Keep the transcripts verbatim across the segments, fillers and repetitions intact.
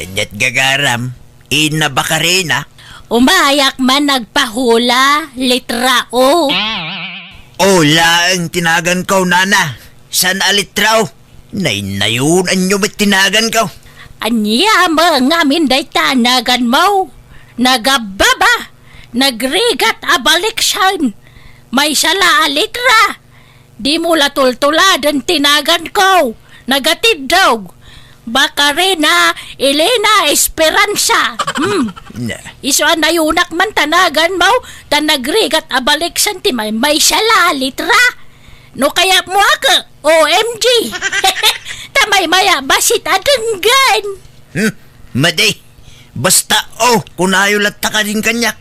Inyat gagaram, ina Bakarina. Umayak man nagpahula, litra O. O laeng tinagan ko, nana. San a litra O? Nainnayon anyo met tinagan ko. Ania mo ngamin day tanagan mo? Nagababa, nagrigat a baliksan. May sala a litra. Di mo la tultuladen tinagan ko. Nagatiddog. Bakarina Elena Esperanza. Hmm. Na. Isu a nayunak man tanagan mo, ta nagrigat a baliksan ti may, may sala a litra. No kayat mo ako, O M G. Ta may maya basit a denggen. Hmm. Madi. Basta, oh, kunayo latta kadin kaniak.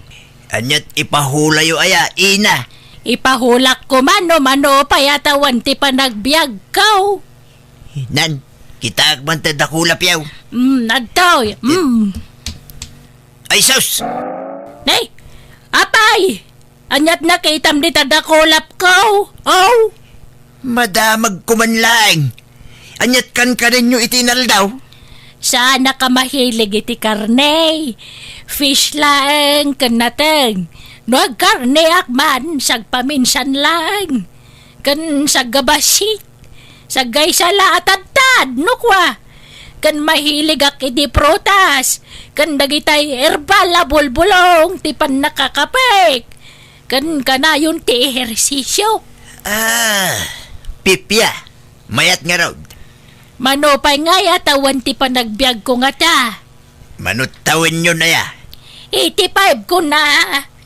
Anyat ipahulayo aya, ina? Ipahulak ko man no mano pay a tawen ti panagbiag ko. Nan, kitaak man ta dakula piaw. Mm, adtoy. Mm. Ay, sus! Nay! Apay! Anyat nakitam dita dakulap ko? Oh! Madamag ko man laeng. Anyat kankanenyo iti inaldaw? Saanak a mahilig iti karne. Fish laeng ken nateng. No agkarneak man, sagpaminsan laeng. Ken saggabasit. Saggaysa la a tadtad, no kua. Ken mahiligak iti prutas. Ken dagitay herbal a bulbulong ti pannakakapek. Ken kanayon ti ehersisyo. Ah, pipia. Mayat ngarud. Mano pay ngay a tawen ti panagbiag ko ngata? Mano tawenyo aya? Eighty-five ko na,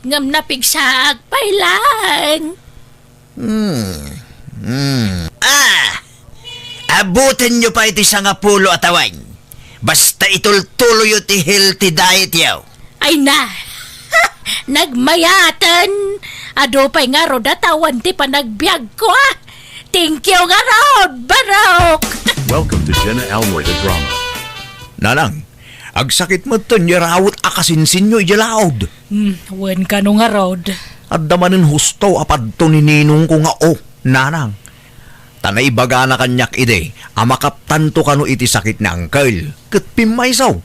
ngem napigsaak pay laeng. Hmm. Hmm. Ah! Abutenyo pay ti sangapulo a tawen. Basta itultuloyo ti healthy diet yo. Ay na! Nagmayaten! Adu pay ngarud a tawen ti panagbiag ko, ah! Thank you ngarud, Barok! Welcome to Jenna Almoy the Drama. Nanang, agsakit metten ti arawet a kasinsinyo idiay laud. Hmm, wen kano ngarud. Adda manen husto a padto ni ninongko nga, oh, nanang. Ta naibagana kaniak idi a makaptanto kano iti sakit ni Uncle, ket pimmayso.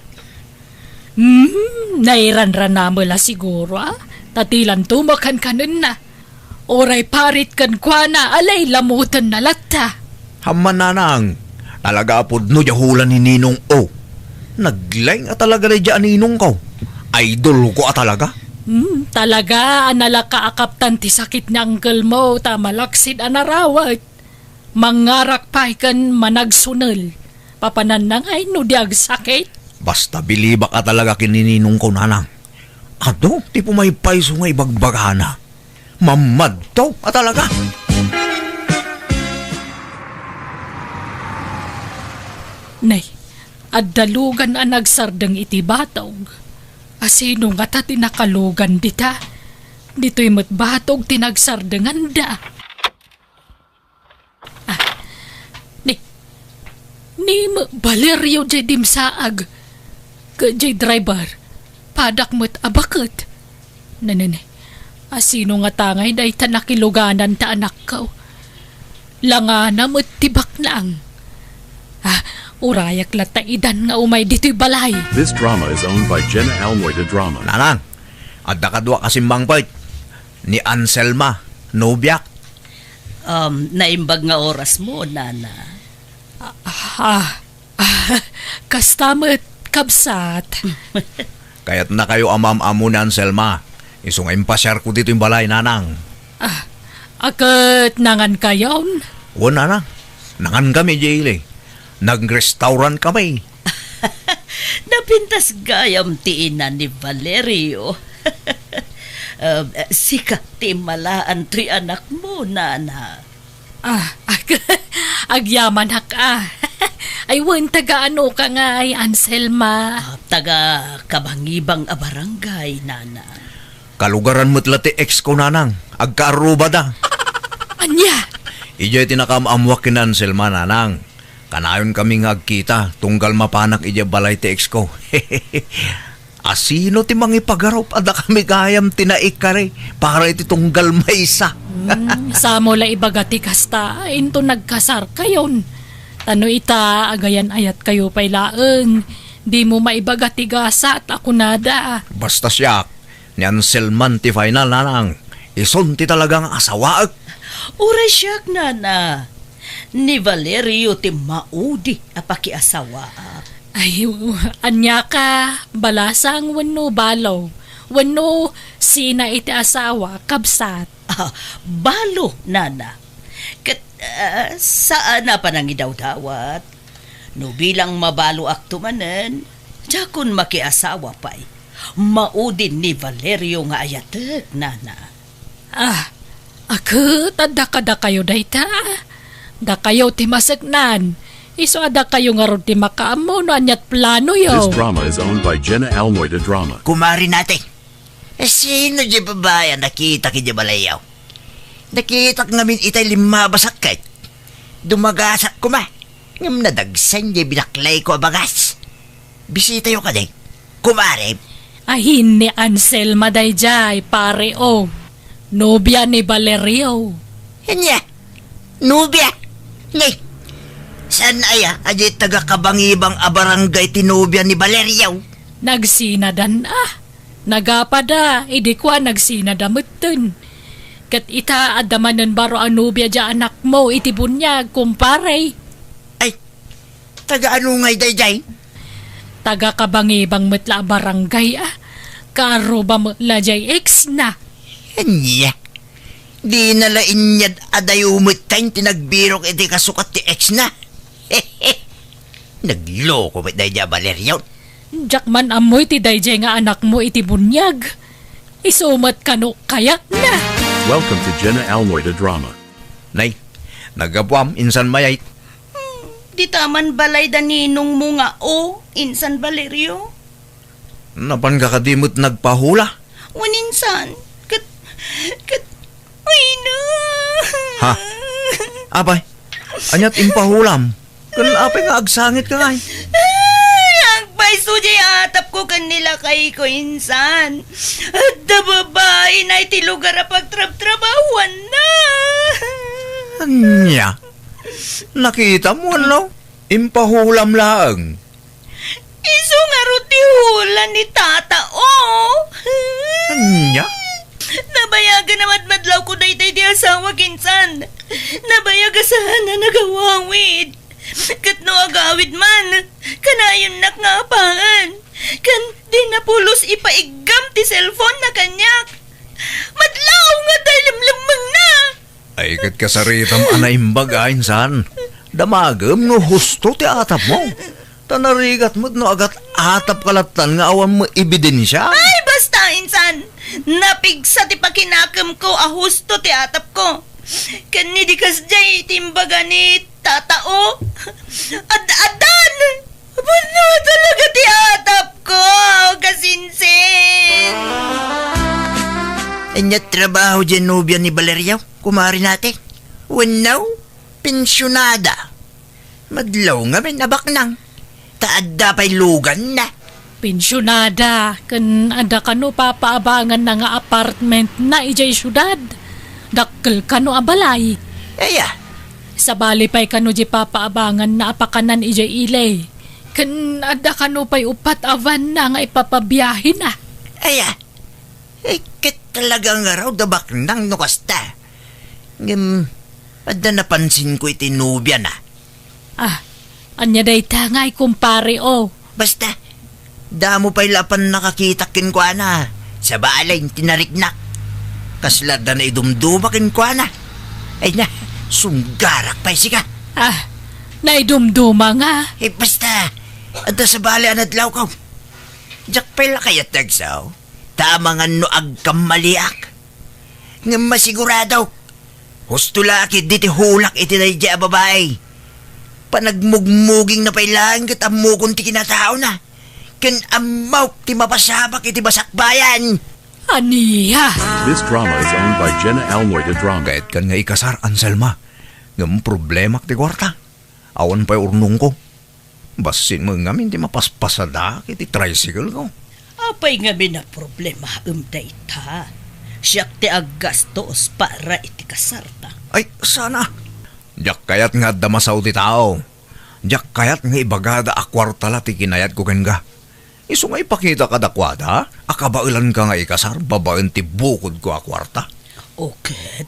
Hmm, nairanranam la siguro, ah. Ta dilanto makankanenna. Uray parit kenkuana a lailamotenna latta. Ammo, nanang, talaga a pudno diay hula ni Ninong O. Naglaing a talaga daydiay a ninongko. Idolko a talaga. Hmm, talaga a nalaka a kaptan ti sakit ni uncle mo ta malaksid a narawet. Mangngarak pay ken managsunel. Papananna ngay no di agsakit? Basta bilibak a talaga ken ni ninongko, nanang. Adu ti pumaypayso nga ibagbagana. Mammadto a talaga. Nay, adda lugan a nagsardeng iti batog. Asino ngata ti nakalugan dita? Ditoy met batog ti nagsardenganda. Ah, ni, ni ma-, Valerio jay dimsaag. Ket jay driver, padak met a baket. Nanene, asino ngata ngay dayta nakiluganan ta anakko? Langana met ti baknang. Ah, urayak latta idan nga umay ditoy balay. This drama is owned by Jenna Almoy de Drama. Nanang, adda kadua ka simmangpet. Ni Anselma, nobiak. Um, naimbag nga oras mo, nana. Ah, ah, ah, kasta met, kabsat. Kayatnakayo a maam-ammo ni Anselma. Isu nga impasiarko ditoy balay, nanang. Ah, a ket nangankayon? Wen, nanang. Nangankami, Jaylee. Nag-restaurant kami. Napintas gayam ti ina ni Valerio. Um, sika ti immalaan toy anakmo, nana. Ah, ag-, agyamanak, ah. Ay, wen, taga ano ka ngay, Anselma? Ah, taga Kabangibang a barangay, nana. Kalugaran met la ti ex ko, nanang. Agkaarrubada. Ania? Idiay ti nakaam-ammoak ken Anselma, nanang. Kanayon kami nga agkita, tunggal mapanak idiay balay ti ex ko. Asino ti mangipagarup a dakami gayam ti naikari para iti tunggal maysa? Hmm, samo la ibaga ti kasta, inton nagkasarkayon. Ta no ita, agayan-ayatkayo pay laeng. Dimo maibaga ti gasat a kunada. Basta siak, ni Anselman ti final, nanang. Isun ti talaga nga asawaek. Uray siak, nana. Ni Valerio ti maudi a pakiasawaak. Ay, ania ka, balasang wenno balo? Wenno sina iti asawa, kabsat? Ah, balo, nana. Ket, ah, saan a panangidawdawat. No bilang mabaloakto manen, diakon makiasawa pay. Maudi ni Valerio nga ayatek, nana. Ah, aket, adda kadakayo dayta. Dakayo ti maseknan. Isu a dakayo ngarud ti makaammo no aniat planoyo. This drama is owned by Jenna Almoy de Drama. Kumari nate. Eh, sino di babae a nakitak idiay balayyo? Nakitak ngamin itay limmabasakket. Dumagasak koma. Ngem nadagsen di binaklayko a bagas. Bisitayo kadi, kumare. Ahin ni Anselma daydiay, pare, o. Nobia ni Valerio. Ania? Nobia? Ni, saan aya a di taga-Kabangibang a barangay ti nobia ni Valerio? Nagsinadan, ah. Nagapada, idi kua nagsinada metten. Ket ita, adda manen baro a nobia diay anakmo iti buniag, kumpare. Ay, taga-ano ngay daydiay? Taga-Kabangibang met la a barangay, ah. Kaaruba met la diay ex na. Ania? Dina la inyad a dayo metten ti nagbirok iti kasukat ti ex na. Nagloko met daydiay a Valerio. Diak man ammo iti daydiay nga anakmo iti buniag. Isu met kano kayatna. Welcome to Jenna Almoy the Drama. Nay, naggapuam, insan mayat. Hmm, dita man balay da ninongmo nga o, insan Valerio. Napanka kadi met nagpahula? Wen insan, ket, ket, ay na. Ha? Apay, aniat impahulam? Ken apay nga agsangitka ngay? Ay, agpayso diay atapko ken ni lakayko insan. Adda babaina iti lugar a pagtrabtrabahuanna. Ania? Nakitam wenno? Impahulam laeng. Isu ngarud ti hula ni Tata, o. Ania? Nabayagan a madmadlawko daytoy ti asawak insan. Nabayag a saan a nagawawid. Ket no agawid man, kanayonnak nga apaen. Ken di napulos ipaiggam ti cellphone na kaniak. Madlaw nga dayta limlemmengna. Ay, ket kasaritam a naimbag a insan. Damagem no husto ti atapmo. Ta narigat met no agat-atapka lattan nga awan met ebidensia. Ay, basta, insan! Napigsa ti pakinakemko a husto ti atapko. Ken ni di kasdiay ti imbaga ni Tata, o. Ad-addan! Pudno talaga ti atapko, kasinsin! Ania trabaho diay nobia ni Valerio, kumare nate? Wenno, pensionada? Madlaw ngamin a baknang. Ta adda pay luganna. Pensionada, ken adda kano papaabanganna nga apartmentna idiay siudad. Dakkel kano a balay. Aya? Sabali pay kano diay papaabanganna a pakanan idiay ili. Ken adda kano pay uppat a vanna nga ipapabiahena. Aya? Eh, ket talaga ngarud a baknang no kasta. Ngem, adda napansinko iti nobiana. Ah, ania dayta ngay, kumpare, o? Basta, damo pay la a pannakakitak kenkuana. Sabali, tinariknak. Kasla adda naidumduma kenkuana. Ay na, sunggarak pay sika. Ah, naidumduma nga. Eh, basta, adda sabali a nadlawko. Diak pay la kayat ti agsaw. Ta amangan no agkammaliak. Ngem masigurado, husto la a ketdi ti hulak iti daydiay a babai. Panagmugmugingna pay laeng ket ammokon ti kinataona. Ken ammok ti mapasamak iti basakbayan. Ania? This drama is owned by Jenna Almoy de Drama. Kayatkan nga ikasar, Anselma. Ngem problemak ti kuarta. Awan pay urnongko. Bassit met ngamin ti mapaspasadak iti tricycle ko. Apay ngamin a problemaem dayta? Siak ti aggastos para iti kasarta. Ay, sana. Diak kayat nga adda masao ti tao. Diak kayat nga ibagada a kuarta la ti kinayatko kenka. Isu nga ipakita kadakuada a kabaelanka nga ikasar babaen ti bukodko a kuarta. O ket,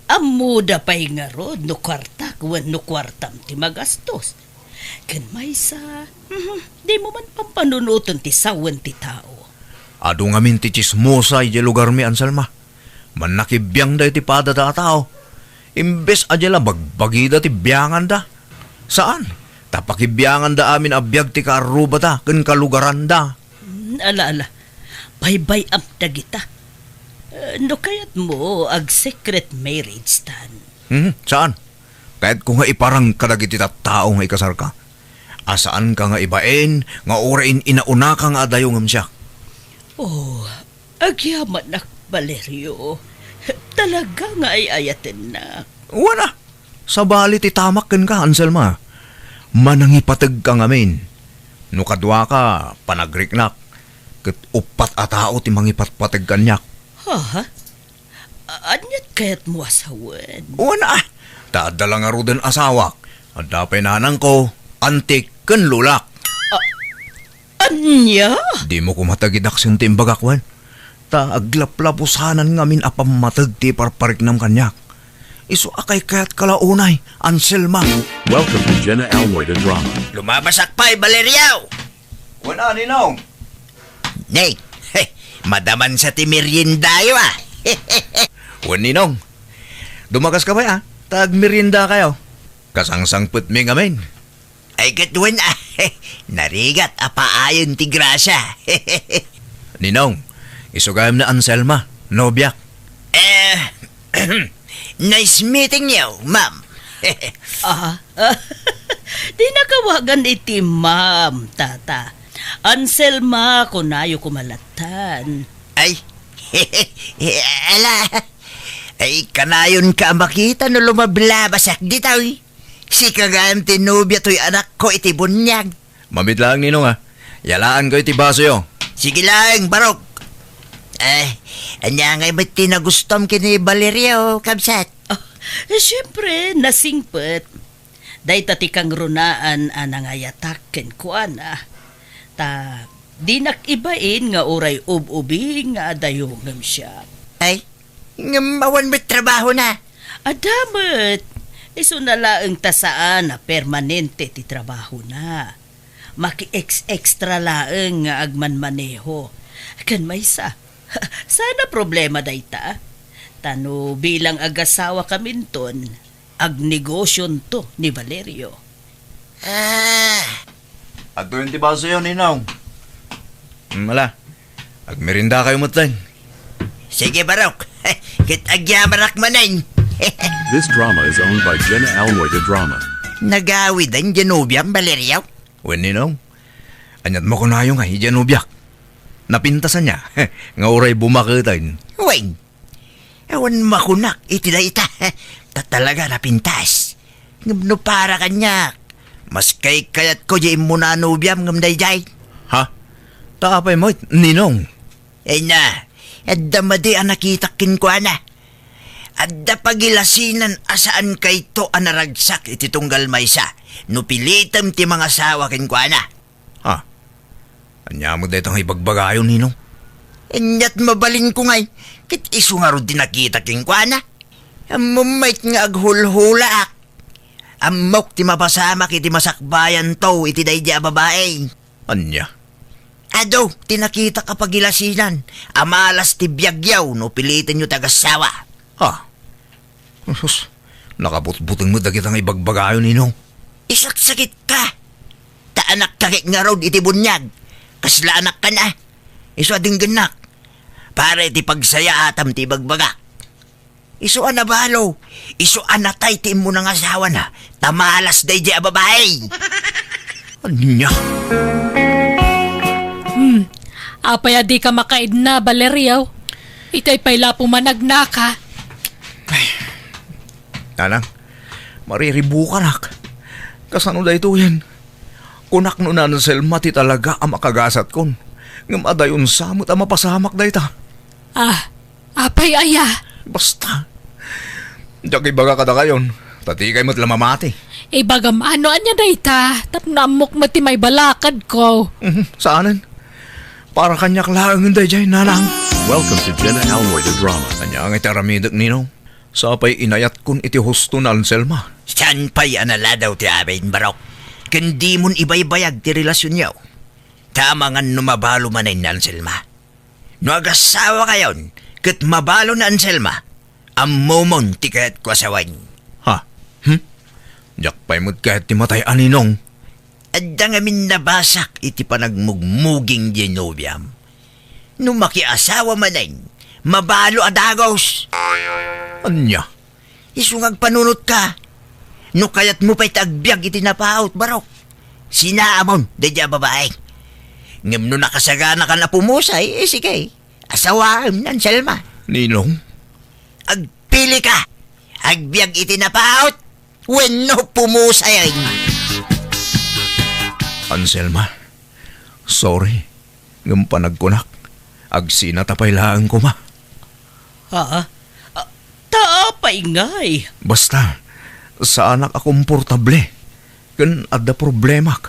ammoda pay ngarud no kuartak wenno kuartam ti magastos. Ken maysa, mhm, dimo man pampanunoten ti sawen ti tao. Adu ngamin ti tsismosa idiay lugarmi, Anselma. Mannakibiangda iti padada a tao. Imbes a dia la bagbagida ti bianganda. Saan, ta pakibianganda amin a biag ti kaarrubada ken kalugaranda. Hmm, ala, ala. Baybay-am dagita. Eh, no kayatmo, ag-secret marriage tan. Hmm, saan? Kayatko nga iparang kadagiti tattao nga ikasarka. A saanka nga ibain nga uray in-inaunaka nga adayo ngem siak. Oh, agyamanak, Valerio. Talaga nga ay-ayatennak. Wen a, sabali ti tamak kenka, Anselma. Manangipategka ngamin. No kaduaka, panagriknak, ket uppat a tao ti mangipatpateg kaniak. Ha? A-, aniat kayatmo a sawen? Wen a, ta adda la ngaruden asawak. Adda pay nanangko, antik, ken lolak. A-, ania? Dimo koma tagidaksen ti imbagak, wen? Ta aglaplapusanan ngamin a pammateg ti iparpariknam kaniak. Isu a kaykayatka la unay, Anselma. Welcome to Jenna Almoy the Drama. Lumabasak pay, Valerio! Wen a, Ninong. Nay, madamansa ti meriendayo, a. Wen, Ninong. Dumakaska pay, a. Ta agmeriendakayo. Kasangsangpetmi ngamin. Ay, ket wen, a. Narigat a paayen ti grasya. Ninong, isu gayam ni Anselma, nobiak. Eh, nice meeting you, ma'am. Ah, dina kawagan iti ma'am, tata. Anselma, kunayo koma lattan. Ay, ala, ay, kanayonka a makita no lumablabasak ditoy. Sika gayam ti nobia toy anakko iti buniag. Mamit laeng, Ninong, a. Yalaanko iti basoyo. Sige laeng, Barok. Eh, ania ngay met ti nagustom ken ni Valerio, kabsat? Ah, eh, siempre, nasingpet. Dayta ti kangrunaan a nangayatak kenkuana. Ta, dinak ibain nga uray ub-ubing nga adayo ngem siak. Ay, ngem awan met trabahona? Adda met. Isuna laeng ta saan a permanente ti trabahona. Maki-ex-extra laeng nga agmanmaneho. Ken maysa, saan a problema dayta? Ta no bilang agasawakaminton, agnegosionto ni Valerio. Ah. Adtoyen ti basoyo, Ninong. Hmm, ala. Agmeriendakayo metten. Sige, Barok. Ket agyamanak manen. This drama is owned by Jenna Almoy the Drama. Nagawiden diay nobiam, Valerio? Wen, Ninong. Aniat makunayo nga idiay nobiak? Napintas ania nga uray bumaketen? Wen, awan makunak iti dayta. Ta talaga napintas. Ngem no para kaniak, mas kaykayatko diay immuna a nobiam ngem daydiay. Ha? Ta apay met, Ninong? Ay na, adda madi a nakitak kenkuana. Adda pagilasinan a saankayto a naragsak iti tunggal maysa no pilitem ti mangasawa kenkuana. Ha? Ania met dayta nga ibagbagayo, Ninong? Aniat mabalinko ngay, ket isu ngarud ti nakita kenkuana. Ammom met nga aghulhulaak. Ammok ti mapasamak iti masakbayanto iti daydiay a babai. Ania? Adu ti nakitak a pagilasinan a malas ti biagyo no pilitenyo ti agassawa. Ha? Sus, nakabutbuteng met dagita nga ibagbagayo, Ninong. Isaksakitka! Ta anakka ket ngarud iti buniag. Kasla anakkan a. Isu a denggennak. Para iti pagsayaatam ti ibagbagak. Isu a nabalo. Isu a natay ti immuna nga asawana. Ta malas daydiay a babai. Ania? Hmm. Apay a dika makaidna, Valerio? Itay pay la pumanagnaka. Ay, Nanang, mariribukanak. Kasano daytoyen? Kunak no ni Anselma ti talaga a makagasatkon. Ngem adayon sa met a mapasamak dayta. Ah, apay aya? Basta. Diak ibaga kadakayon, ta dikay met la mamati. Ibagam, ano, ania dayta? Tapno ammok met ti maibalakadko. Mhm, saanen. Para kaniak laengen daydiay, nanang. Welcome to Jenna Almoy the Drama. Ania nga iti aramidek, Ninong? Sapay inayatkon iti husto ni Anselma. Saan pay a naladaw ti amin, Barok? Ken dimon ibaybayag ti relasionyo. Ta amangan no mabalo manen ni Anselma. No agasawakayon ket mabalo ni Anselma, ammomon ti kayatko a sawen. Ha? Hmm? Diak pay met kayat ti matay a, Ninong. Adda ngamin nabasak iti panagmugmuging diay nobiam. No makiasawa manen, mabalo a dagos. Ania? Isu nga agpanunotka. No kayatmo pay ti agbiag iti napaut, Barok, sinaamon daydiay a babai. Ngem no nakasaganakan a pumusay, eh, sige, asawaem ni Anselma. Ninong? Agpilika. Agbiag iti napaut wenno pumusayen. Anselma, sorry. Ngem panagkunak, agsinata pay laeng koma. Ha? Ah, ta apay ngay? Basta, saanak a komportable. Ken adda problemak.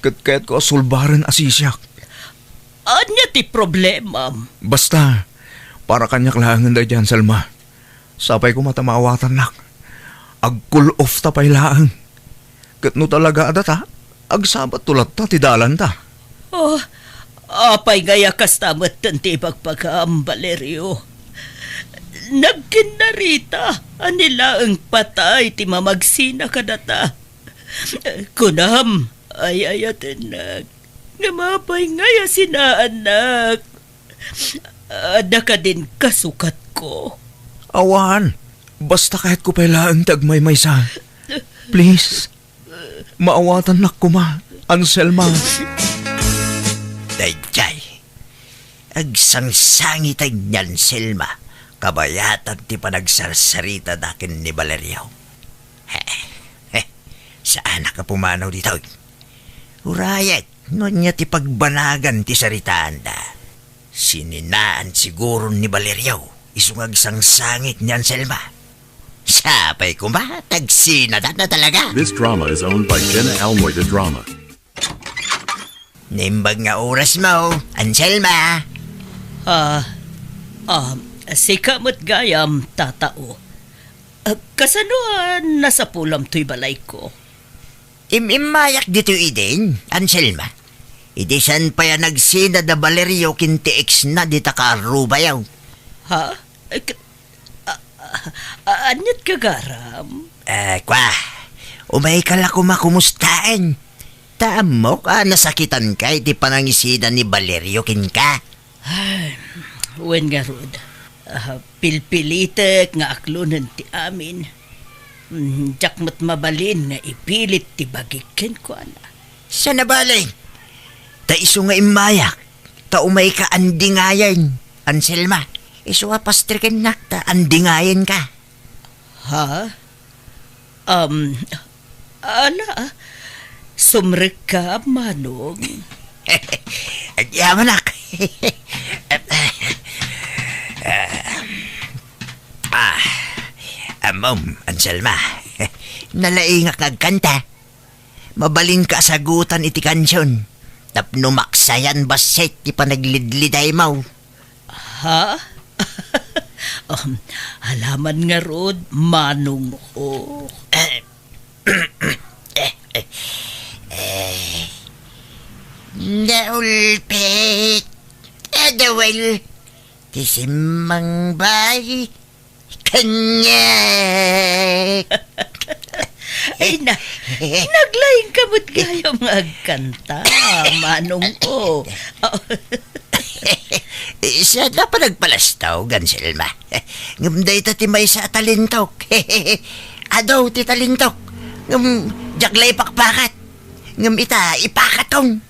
Ket kayatko a sulbaren a sisiak. Ania ti problemam? Basta, para kaniak laengen daydiay, Anselma. Sapay koma ta maawatannak. Ag-cool off ta pay laeng. Ket no talaga a data, agsabatto latta ti dalanta. Oh, apay ngay a kasta metten ti ibagbagam, Valerio? Nagkinnarita a ni laeng patay ti mamagsina kadata. Kunam, ay-ayatennak. Ngem apay ngay a sinaannak? Adda kadin kasukatko? Awan. Basta kayatko pay laeng ti agmaymaysa. Please. Maawatannak koma, Anselma. Daydiay. Agsangsangiten ni Anselma. Kabayatan ti panagsarsaritada ken ni Valerio. He, he. Saanak a pumanaw ditoy. Urayek. No ania ti pagbanagan ti saritaanda. Sininaan siguron ni Valerio, isu nga agsangsangit ni Anselma. Sapay koma, tagsinadana talaga. This drama is owned by Jenna Almoy the Drama. Naimbag nga oras mo, Anselma. Ah, ah, sika met gayam, tatao. Ah, kasano a nasapulam toy balayko? Im-immayak ditoy idin, Anselma. Idi saan pay a nagsinad da Valerio ken ti ex na dita kaarrubayo. Ha? Eh, k-, a-, a-, a-, aniat gagaram? Eh, kwa, umayka la koma kumustaen. Ta ammok a nasakitanka iti panangisina ni Valerio kenka. Ay, wen ngarud, ah, pilpilitek nga aklonen ti amin. Mm, diak met mabalin nga ipilit ti bagik kenkuana. Saan a bale? Ta isu nga immayak, ta umayka andingayen, Anselma. Isu a pastrikennak ta andingayenka. Ha? Um, ala, sumrekka, Manong. Agyamanak. Ah, ammom, Anselma. Nalaingak nga agkanta. Mabalinka a sagutan iti kansion. Tapno maksayan bassit ti panaglidlidaymo. Ha? Um, alaman ngarud, manongko. Eh, eh, eh, eh. Naulpit. Adawal. Ti simmangbay. Kanyek! Ay na, naglaing ka met gayam nga agkanta, manongko. Siak a panagpalastog, Anselma. Ngem dayta ti maysa a talentok. Adu ti talentok. Ngem diak la ipakpakat. Ngem ita, ipakatkon.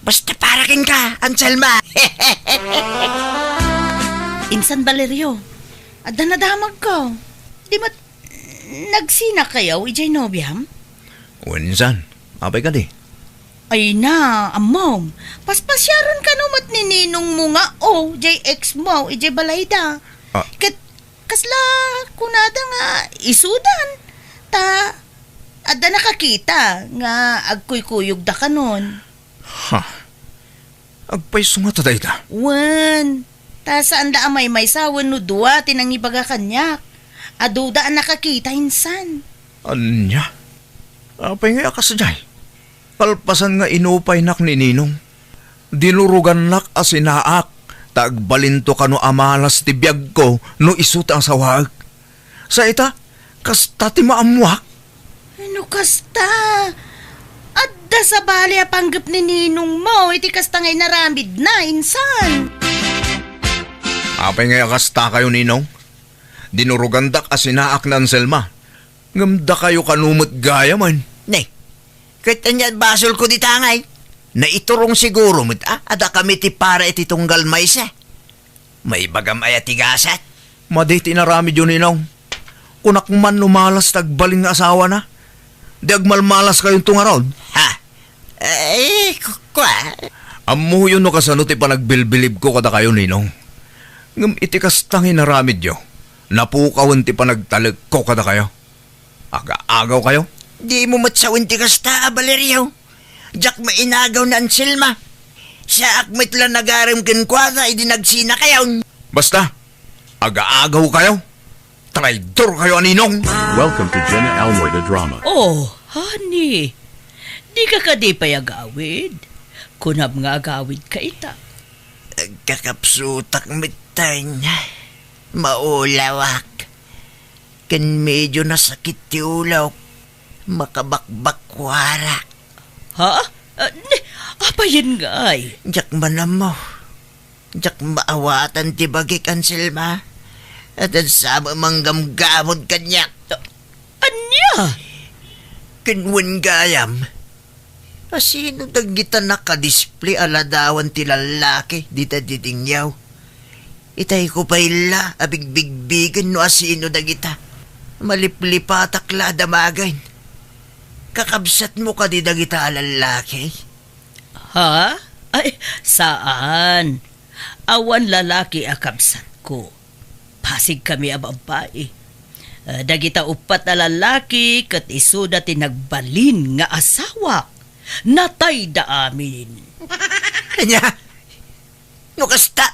Basta para kenka, Anselma. Insan, Valerio, adda nadamagko. Di met nagsinakayo idiay nobiam? Wen, insan, apay kadi? Ay na, ammom. Paspasiaren kano met ni ninongmo nga, o, diay ex mo, idiay balayda. Ah. Ket kasla kunada nga isudan. Ta Adda nakakita nga agkuykuyogda kanon. Ha? Agpayso ngata dayta? Wen, ta saan la a maymaysa wenno dua ti nangibaga kaniak. Aduda a nakakita insan. Ania? Apay ngay a kasdiay? Kalpasan nga inupaynak ni Ninong, dinurogannak a sinaak ta agbalinto kano a malas ti biagko no isu ti asawaek. Sa ita, kasta ti maammoak. No kasta, adda sabali a panggep ni ninongmo iti kasta nga inaramidna, insan. Apay ngay a kastakayo, Ninong? Dinurogandak a sinaak ni Anselma. Ngem dakayo kano met gayamen. Ne, ket ania basolko dita ngay? Naiturong siguro met a, a dakami ti para iti tunggal maysa. Maibagam aya ti gasat? Madi ti inaramidyo, Ninong. Kunak man no malas ti agbalin nga asawana. Di agmalmalaskayonto ngarud? Ha? Ay, ku-, kua. Ammoyo no kasano ti panagbilbilibko kadakayo, Ninong. Ngem iti kasta nga inaramidyo, napukawen ti panagtalekko kadakayo. Aga-agaw kayo? Dimo met sawen ti kasta, Valerio. Diak mainagaw ni Anselma. Saak met la nagarem kenkuana idi nagsina kayon. Basta, aga-agaw kayo. Traidor kayo a ninong. Welcome to Jenna Almoy the Drama. Oh, honey. Di ka kadi pay agawid? Kunam nga agawid ka ita. Agkakapsutak metten. Maulawak. Ken medyo nasakit ti ulok. Makabakbakwarak. Ha? Ah, ni, apayen ngay? Diak man ammo. Diak maawatan ti bagik, Anselma. Adda sa manggamgamod kaniak. Ah, ania? Ken wen gayam, asino dagita nakadisplay a ladawan ti lallaki dita didingyaw? Itayko pay la a bigbigbigen no asino dagita. Maliplipatak la a damagen. Kakabsatmo kadi dagita a lallaki? Ha? Ay, saan. Awan lalaki a kabsatko. Pasigkami a babbai. Ah, dagita uppat a lallaki ket isuda ti nagbalin nga asawak. Natayda amin. Ania? No kasta,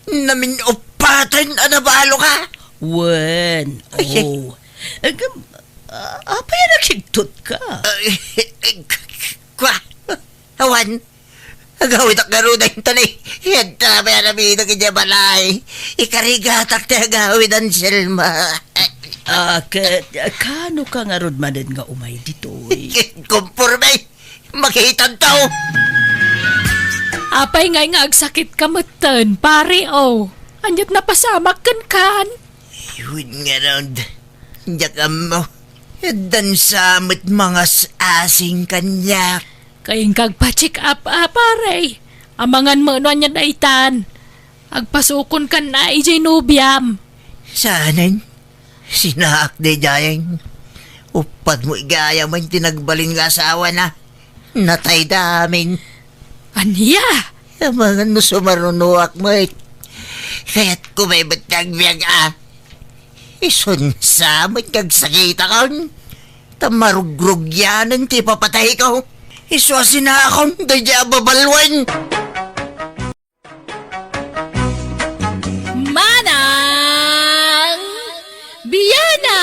namin-uppaten a nabalo ka? Wen, ay, oh. Agam, ah, apay a nakigtot ka? Ay, kua, awan. Agawidak ngarud dayta ni. Adda pay a nabitak idiay balay. Ikarigatak ti agawid, Anselma. Ah, ket, kano ka ngarud manen nga umay ditoy? Konporme. Makitanto. Apay ngay nga agsakit ka metten, pare, oh. Aniat napasamak kenkan? Wen ngarud. Diak ammo. Addan sa met mangas-asing kaniak. Kayeng kagpa-check up, ah, pare. Amangan mo no anian daytan. Agpasukon kan na idiay nobiam. Saanen? Sinaak daydiay. Uppat mo igayam ti nagbalin nga asawana. Natayda amin. Ania? Amangan no sumarunoak met. Kayatko met met ti agbiag a. Isun sa met nga agsakitakon. Ta marugrugianen ti ipapatayko. Isu a sinaakon daydiay a babaluen. Manang Biana!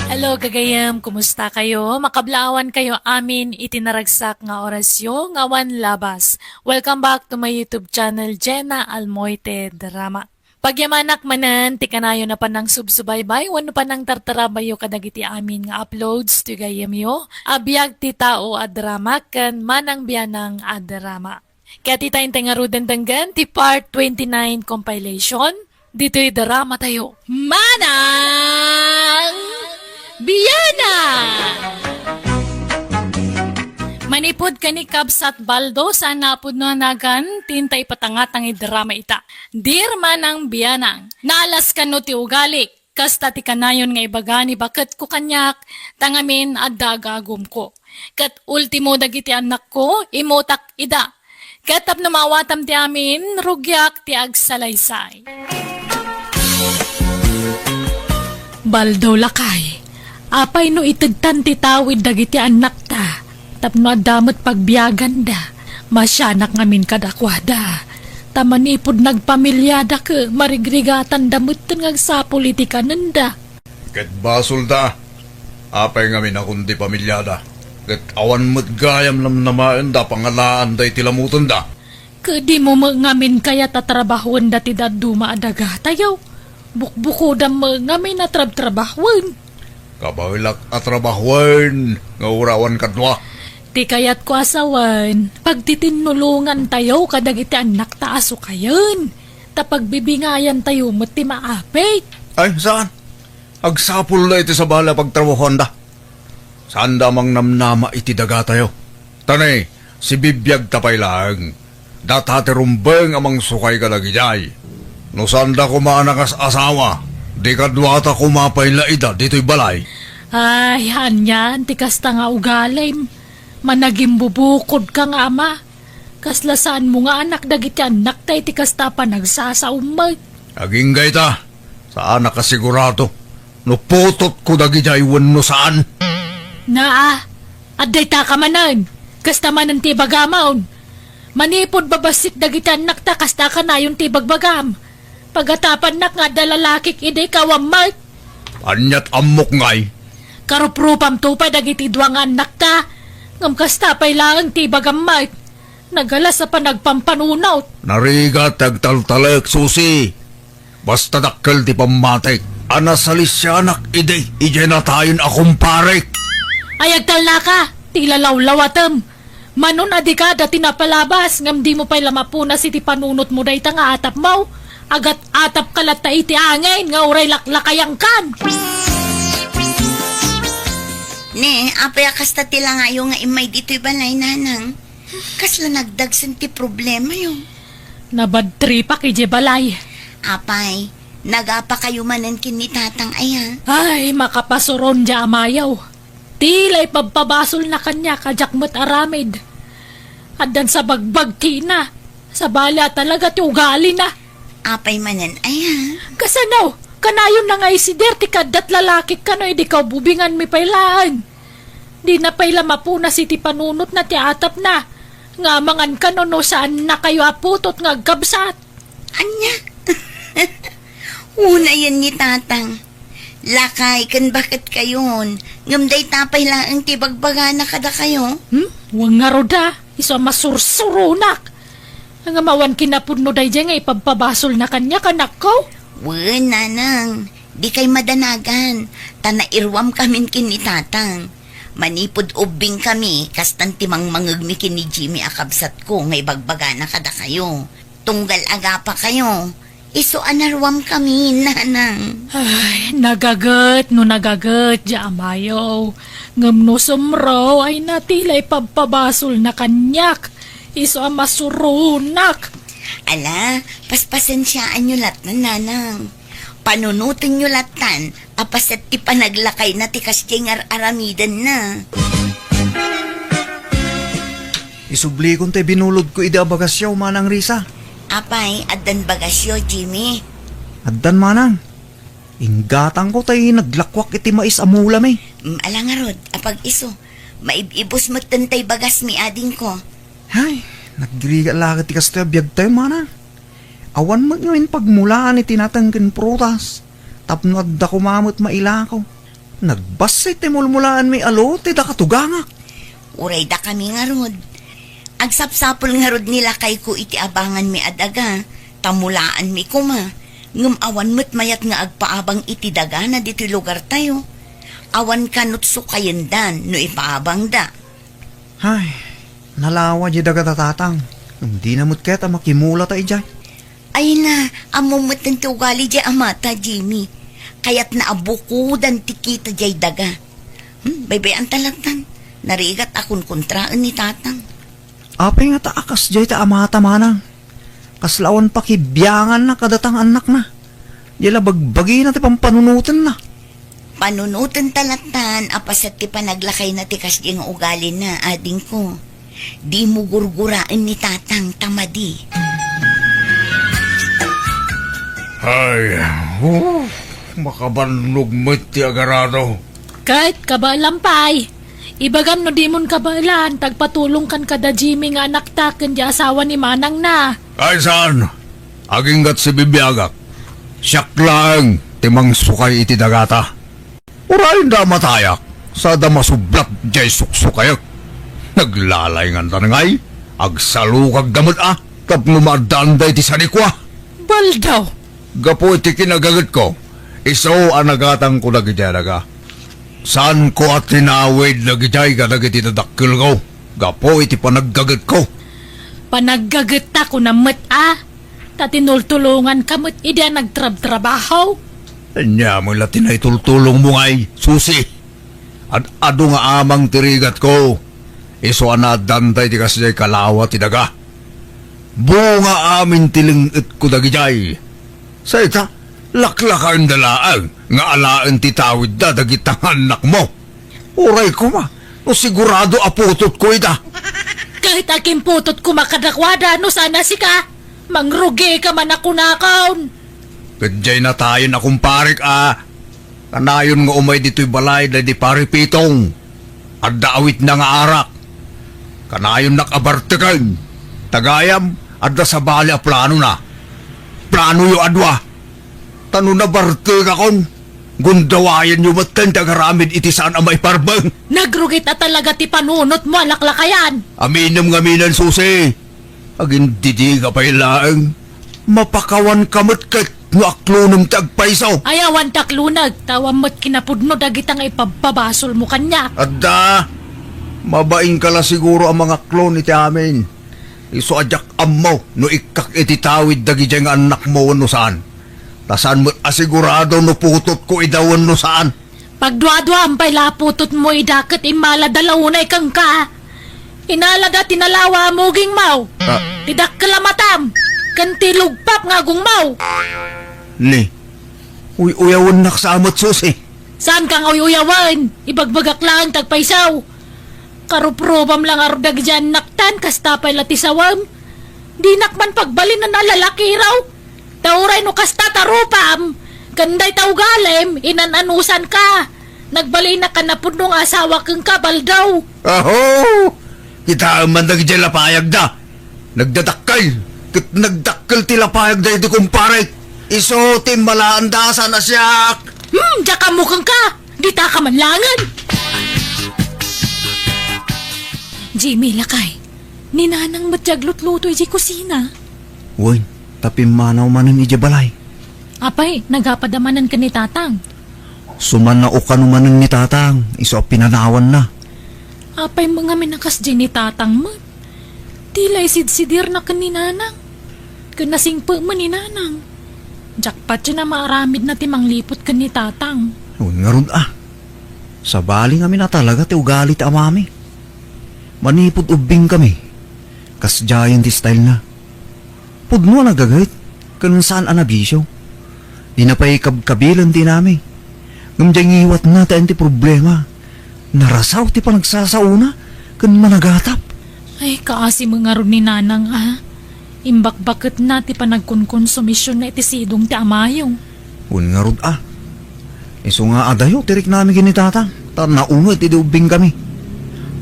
Hello, gagayem. Kumusta kayo? Makablaawan kayo amin iti naragsak nga orasyo nga awan labas. Welcome back to my YouTube channel, Jenna Almoite Drama. Pagyamanak manen ti kanayon a panangsubsubaybay wenno panangtartarabayo kadagiti amin nga uploads ti gayyemyo a biag ti tao a drama ken Manang Bianang a drama. Ket ita intay ngaruden denggen ti part twenty-nine compilation ditoy drama tayo. Manang Biana! Manipud ken ni Kabsat Baldo, saan a pudno a nagan ti intay ipatangatang iti drama ita. Dear Manang Bianang, naalas kano ti ugalik. Kasta ti kanayon nga ibaga ni baketko kaniak, ta ngamin adda agagumko. Ket ultimo dagiti annakko, imutak ida. Ket tapno maawatam ti amin, rugiak ti agsalaysay. Baldo, lakay, Apay no itedtan ti tawid dagiti annakta tapno adda met pagbiaganda? Masianak ngamin kadakuada. Ta manipud nagpamiliada ket marigrigatanda metten nga agsapul iti kanenda. Ket basolda. Apay ngamin a kundi pamiliada? Ket awan met gayam namnamaenda a pangalaanda iti lamutenda. Ket dimo met ngamin kayat a trabahuenda ti dadduma a dagatayo? Bukbukodam met ngamin a trabtrabahuan. Kabaelak a trabahuan nga uray awan kadua. Ti kayatko a sawen, pagtitinnulongantayo kadagiti annakta a sukayen, ta pagbibingayantayo met ti maapit. Ay, saan? Agsapulda iti sabali a pagtrabahuanda. Saanda a mangnamnama iti dagatayo. Ta ne, sibibiagta pay laeng. Data ti rumbeng a mangsukay kadagidiay. No saanda koma a nakas-asawa, di kaduata koma pay la ida ditoy balay. Ay, anian ti kasta nga ugalim? Managimbubukodka nga ama. Kasla saanmo nga anak dagiti annakta iti kasta a panagsasaom met. Agingga ita, saanak a sigurado no putotko dagidiay wenno saan. Naa, adda ita ka manen. Kasta manen ti ibagamon. Manipud babassit dagiti annakta, kasta kanayon ti ibagbagam. Pagatapannak nga adda lalakik idi ikaw a met. Aniat ammok ngay? Karuprupamto pay dagiti dua nga annakta. Ngem kasta pay laeng ti ibagam met. Nagalas a panagpampanunot. Narigat ti agtaltalek, Susi. Basta dakkel ti pammatik a nasalisianak idi idiay natayen a kumparek. Ay, agtalnaka, ti ilalawlawatem. Manon a dika dati napalabas, ngem dimo pay la mapunas iti panunotmo dayta nga atapmo. Agat-atapka latta iti angin nga uray laklakayangkan. Ne, apay a kasta ti langayo nga immay ditoy balay, nanang? Kasla nagdagsen ti problemayo? Nabadtripak idiay balay. Apay, nagapakayo manen ken ni tatang aya? Ay, makapasuron diay amayo. Ti la ipabpabasolna kaniak a diak met aramid. Addan sa bagbagkina. Sabali a talaga ti ugalina. Apay manen aya? Kasano? Kanayonna nga isider ti kaaddat lalakik kano idi kaububinganmi pay laeng. Dina pay la mapunas iti panunotna ti atapna nga amangan kano no saannakayo a putot nga agkabsat. Ania? Unayen ni tatang. Lakay ken baketkayon, ngem dayta pay laeng ti bagbagana kadakayo. Hmm? Wen ngarud a, isu a masursuronak. Ngem awan kinapudno daydiay nga ipabpabasolna kaniak, anakko? Wen, nanang, dikay madanagan, ta nairuamkamin ken ni tatang. Manipud ubbingkami, kastan ti mangmangegmi ken ni Jimmy a kabsatko nga ibagbagana kadakayo. Tunggal agapakayo, isu a naruamkami, nanang. Ay, nagaget no nagaget diay amayo. Ngem no sumro, ay, na ti la ipabpabasolna kaniak. Isu a masuronak. Ala, paspasensiaanyo lattan, nanang. Panunotenyo lattan a paset ti panaglakayna ti kasdiay nga ar-aramidenna. Isublikon ti binulodko idi a bagasyo, Manang Risa. Apay, addan bagasyo, Jimmy? Addan, Manang. Inggatangko tay naglakuak iti mais a mulami. Mm, ala ngarud, apag-isu. Maib-ibus metten tay bagasmi, adingko. Hay, nagrigat la ket ti kastoy a biagtayo, Manang. Awan met ngamin pagmulaan iti nateng ken prutas, tapno adda koma met mailako. Nagbassit ti mulmulaanmi a lote da katugangak. Uray dakami ngarud. Agsapsapul ngarud ni lakayko iti abanganmi a daga, ta mulaanmi koma. Ngem awan met mayat nga agpaabang iti dagana ditoy lugartayo. Awan kanut sukayendan no ipaabangda. Hay, nalawa diay daga da tatang. Ngem dina met kayat a makimulata idiay. Ay na, ammom metten ti ugali diay amata, Jimmy. Kayatna a bukodan ti kita diay daga. Hmm, baybay-anta lattan. Narigat a kunkuntraen ni tatang. Apay ngata a kasdiay ti amata, Manang? Kasla awan pakibianganna kadata nga annakna. Diay la bagbagina ti pampanunotenna. Panunotenta lattan a paset ti panaglakayna ti kasdiay nga ugalina, adingko. Dimo gurguraen ni tatang ta madi. Ay, oh, makabannog met ti agarado. Ket kabaelam pay, ibagam no dimon kabaelan, ta agpatulongkan kada Jimmy nga anakta ken di asawa ni manangna. Ay saan, aginggat sibibiagak. Siak laeng ti mangsukay iti dagata. Uray da matayak, sada masublat jay suksukayek. Naglalaynganda ngay, agsalukagda met a, tapno maaddaanda iti sanikua. Baldaw! Gapu iti kinagagetko, isu a nagatangko dagiti adaga. Saanko a tinawid dagijay kadagiti dadakkelko, gapu iti panaggagetko. Panaggagetta kunam met a, ta tinultulonganka met idi a nagtrabtrabaho. Ania met la ti naitultulongmo ngay, Susi? Ad-adu nga amang ti rigatko. Isu a naaddanta iti kasdiay kalawa ti daga. Bunga amin ti leng-etko dagijay. Say ta, laklakaenda laeng nga alaen ti tawidda dagita nga annakmo. Uray koma, no sigurado a putotko ida. Ket agimputotko koma kadakuada no saan a sika, mangrugika man a kunakon. Ket diay natayen a kumparek a, kanayon nga umay ditoy balay daydi Pari Pitong. Adda awitna nga arak. Kanayonnak a barteken. Ta gayam, adda sabali a planona. Planoyo a dua. Ta no nabartekakon, gundawayanyo metten ti agaramid iti saan a maiparbeng. Nagrugit a talaga ti panunotmo a laklakayan. Aminem ngamin, Susi. Agindidiga pay laeng. Mapakawanka met ket no aklonem ti agpayso. Ay, awan ti aklonek, ta awan met kinapudno dagita nga ipabpabasolmo kaniak. Adda, mabainka la siguro a mangaklon iti amin. Isu a diak ammo no ikkak iti tawid dagijay nga annakmo wenno saan. Ta saan met a sigurado no putotko ida wenno saan. Pagduaduam pay la a putotmo ida ket immalada la unay kenka. Inalada ti nalawa a mugingmo, ah, ti dakkel a matam, ken ti lugpap nga agongmo. Ni, uy-uyawennak sa met, Susi. Saanka nga uy-uyawen, ibagbagak laeng ti agpayso. Karuprubam la ngarud dagiti annaktan, kasta pay la ti sawem. Dinak man pagbalinen a lalakiro. Ta uray no kasta ta rupam, ken dayta ugalim, inan-anusanka. Nagbalinak a napudno nga asawa kenka, Baldaw. Aho! Kitaem man dagiti lapayagda. Nagdadakkel, ket nagdakkel ti lapayagda iti kumparek. Isu ti immalaanda saan a siak. Hmm, diak ammo kenka. Ditaka man laengen. Jimmy, lakay. Ni Nanang met ti aglutluto idiay kusina. Wen, ta pimmanaw manen idiay balay. Apay, nagapada manen ken ni Tatang? Sumannao kano manen ni Tatang, isu a pinanawanna. Apay met ngamin a kasdiay ni Tatang met? Ti la isidsidirna ken ni Nanang. Ken nasingpet met ni Nanang. Jackpot ti maaramidna ti mangliput ken ni Tatang. Wen ngarud a. Sabali ngamin a talaga ti ugali ti amami. Manipud ubbingkami, kasdiayen ti stylena. Pudno a nagaget, ken saan a nabisio. Dina pay kabkabilen ti inami. Ngem diay ngiwatna ti ayan ti problema. Narasaw ti panagsasaona ken managatap. Ay, kaasi met ngarud ni Nanang a. Imbakbaketna ti panagkonkonsumision iti sidong ti amayo. Wen ngarud a. Isu nga adayo ti riknami ken ni Tatang, ta naunget idi ubbingkami.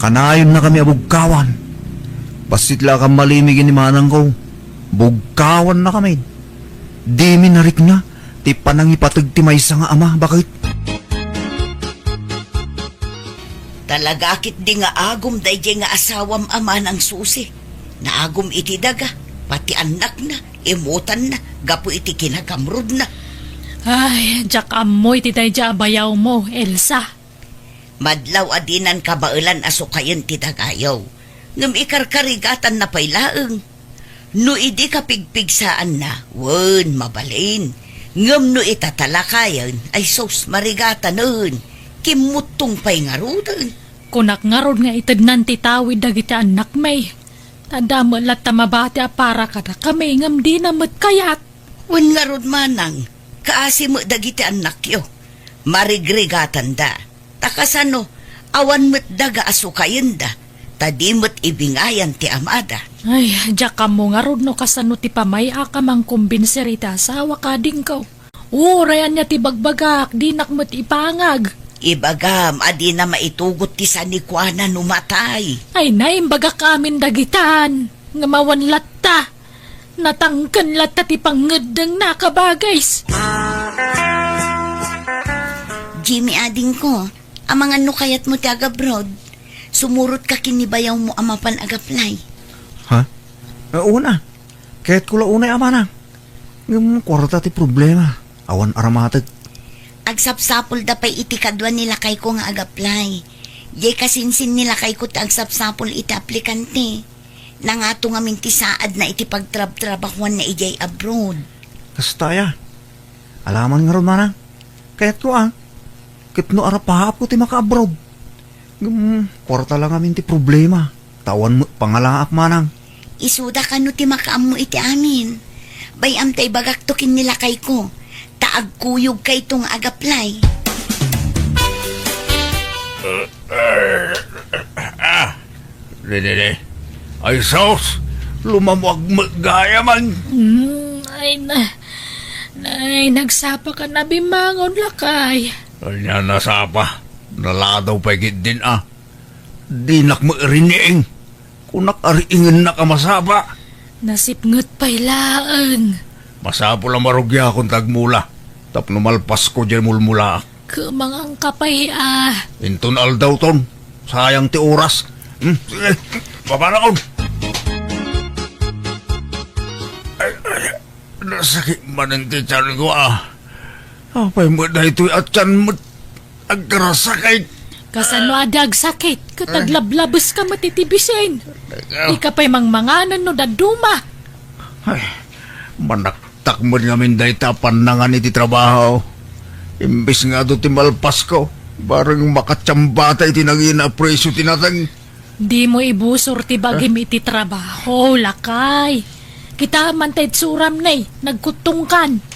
Kanayonnakami a bugkawan. Bassit la a kammalimi ken ni manangko. Bugkawannakami. Dimi narikna ti panangipateg ti maysa nga ama, baket. Talaga ketdi nga agum daydiay nga asawam a manang Susi. Naagum iti daga, pati annakna, imutanna, gapu iti kinagamrudna. Ay, diak ammo iti daydiay a bayawmo, Elsa. Madlaw a dinan kabaelan a sukayen ti dagayo. Ngem ikarkarigatanna pay laeng. No idi kapigpigsaanna, wen, mabalin. Ngem no itatalakayen, ay sus, marigatanen. Kimmuttong pay ngaruden. Kunak ngarud nga itednan ti tawid dagiti annakmi. Ta adda met latta mabati a para kadakami ngem dina met kayat. Wen ngarud manang, kaasi met dagiti annakyo. Marigrigatanda. Ta kasano, awan met daga a sukayenda, ta di met ibingayan ti amada. Ay, diak ammo ngarud no kasano ti pamay-ak a mangkombinsir iti asawak, adingko. Uray ania ti bagbagak, dinak met ipangag. Ibagam a dina maitugot ti sanikuana no matay. Ay, naimbagak amin dagitan, ngem awan latta. Natangken latta ti pangngeddengna a kabagis. Jimmy, adingko, amangan no kayatmo ti agabroad, sumurotka ken ni bayawmo a mapan agaplay. Ha? Eh, una, kayatko la unay a manang. Ngem kuarta ti problema. Awan aramatek. Agsapsapulda pay iti kadua ni lakayko nga agaplay. Diay kasinsin ni lakayko ti agsapsapul iti aplikante. Nangato ngamin ti saadna iti pagtrabtrabahuanna idiay abroad. Kasta aya. Alaman ngarud, manang. Kayatko a. Ket no arapaapko ti maka-abroad. Ngem, kuarta la ngamin ti problema. Ta awan met pangalaak, manang. Isuda kano ti makaammo iti amin. Bay-am ta ibagakto ken ni lakayko. Ta agkuyogkayto nga agaplay. Ah, didi, di. Ay, sus! Lumamuag met gayam. Hmm, ay na, ay, nagsapa ka na bimangon, lakay. Ania nasapa? Naladaw pay ketdin a. Dinak mairiniing. Kunak a riingennak a masapa. Nasipnget pay laeng. Masapul a marugiakon ta agmula. Tapno malpasko diay mulmulaak. Kumangangka pay a. Inton aldawton. Sayang ti oras. Hmm, sige. Papanakon. Ay, ay, nasakit manen ti tianko a. Apay met daytoy a tian met agkarasakit? Kasano a di agsakit? Ket aglablabes ka met iti bisin. Ika pay mangmanganen no dadduma. Ay, manaktak met ngamin dayta a pannangan iti trabaho. Imbes nga adu ti malpasko, bareng makatiambata iti nangina a presio ti nateng. Dimo ibusor ti bagim iti trabaho, lakay. Kita man ta itsuram nay, nagkuttongkan.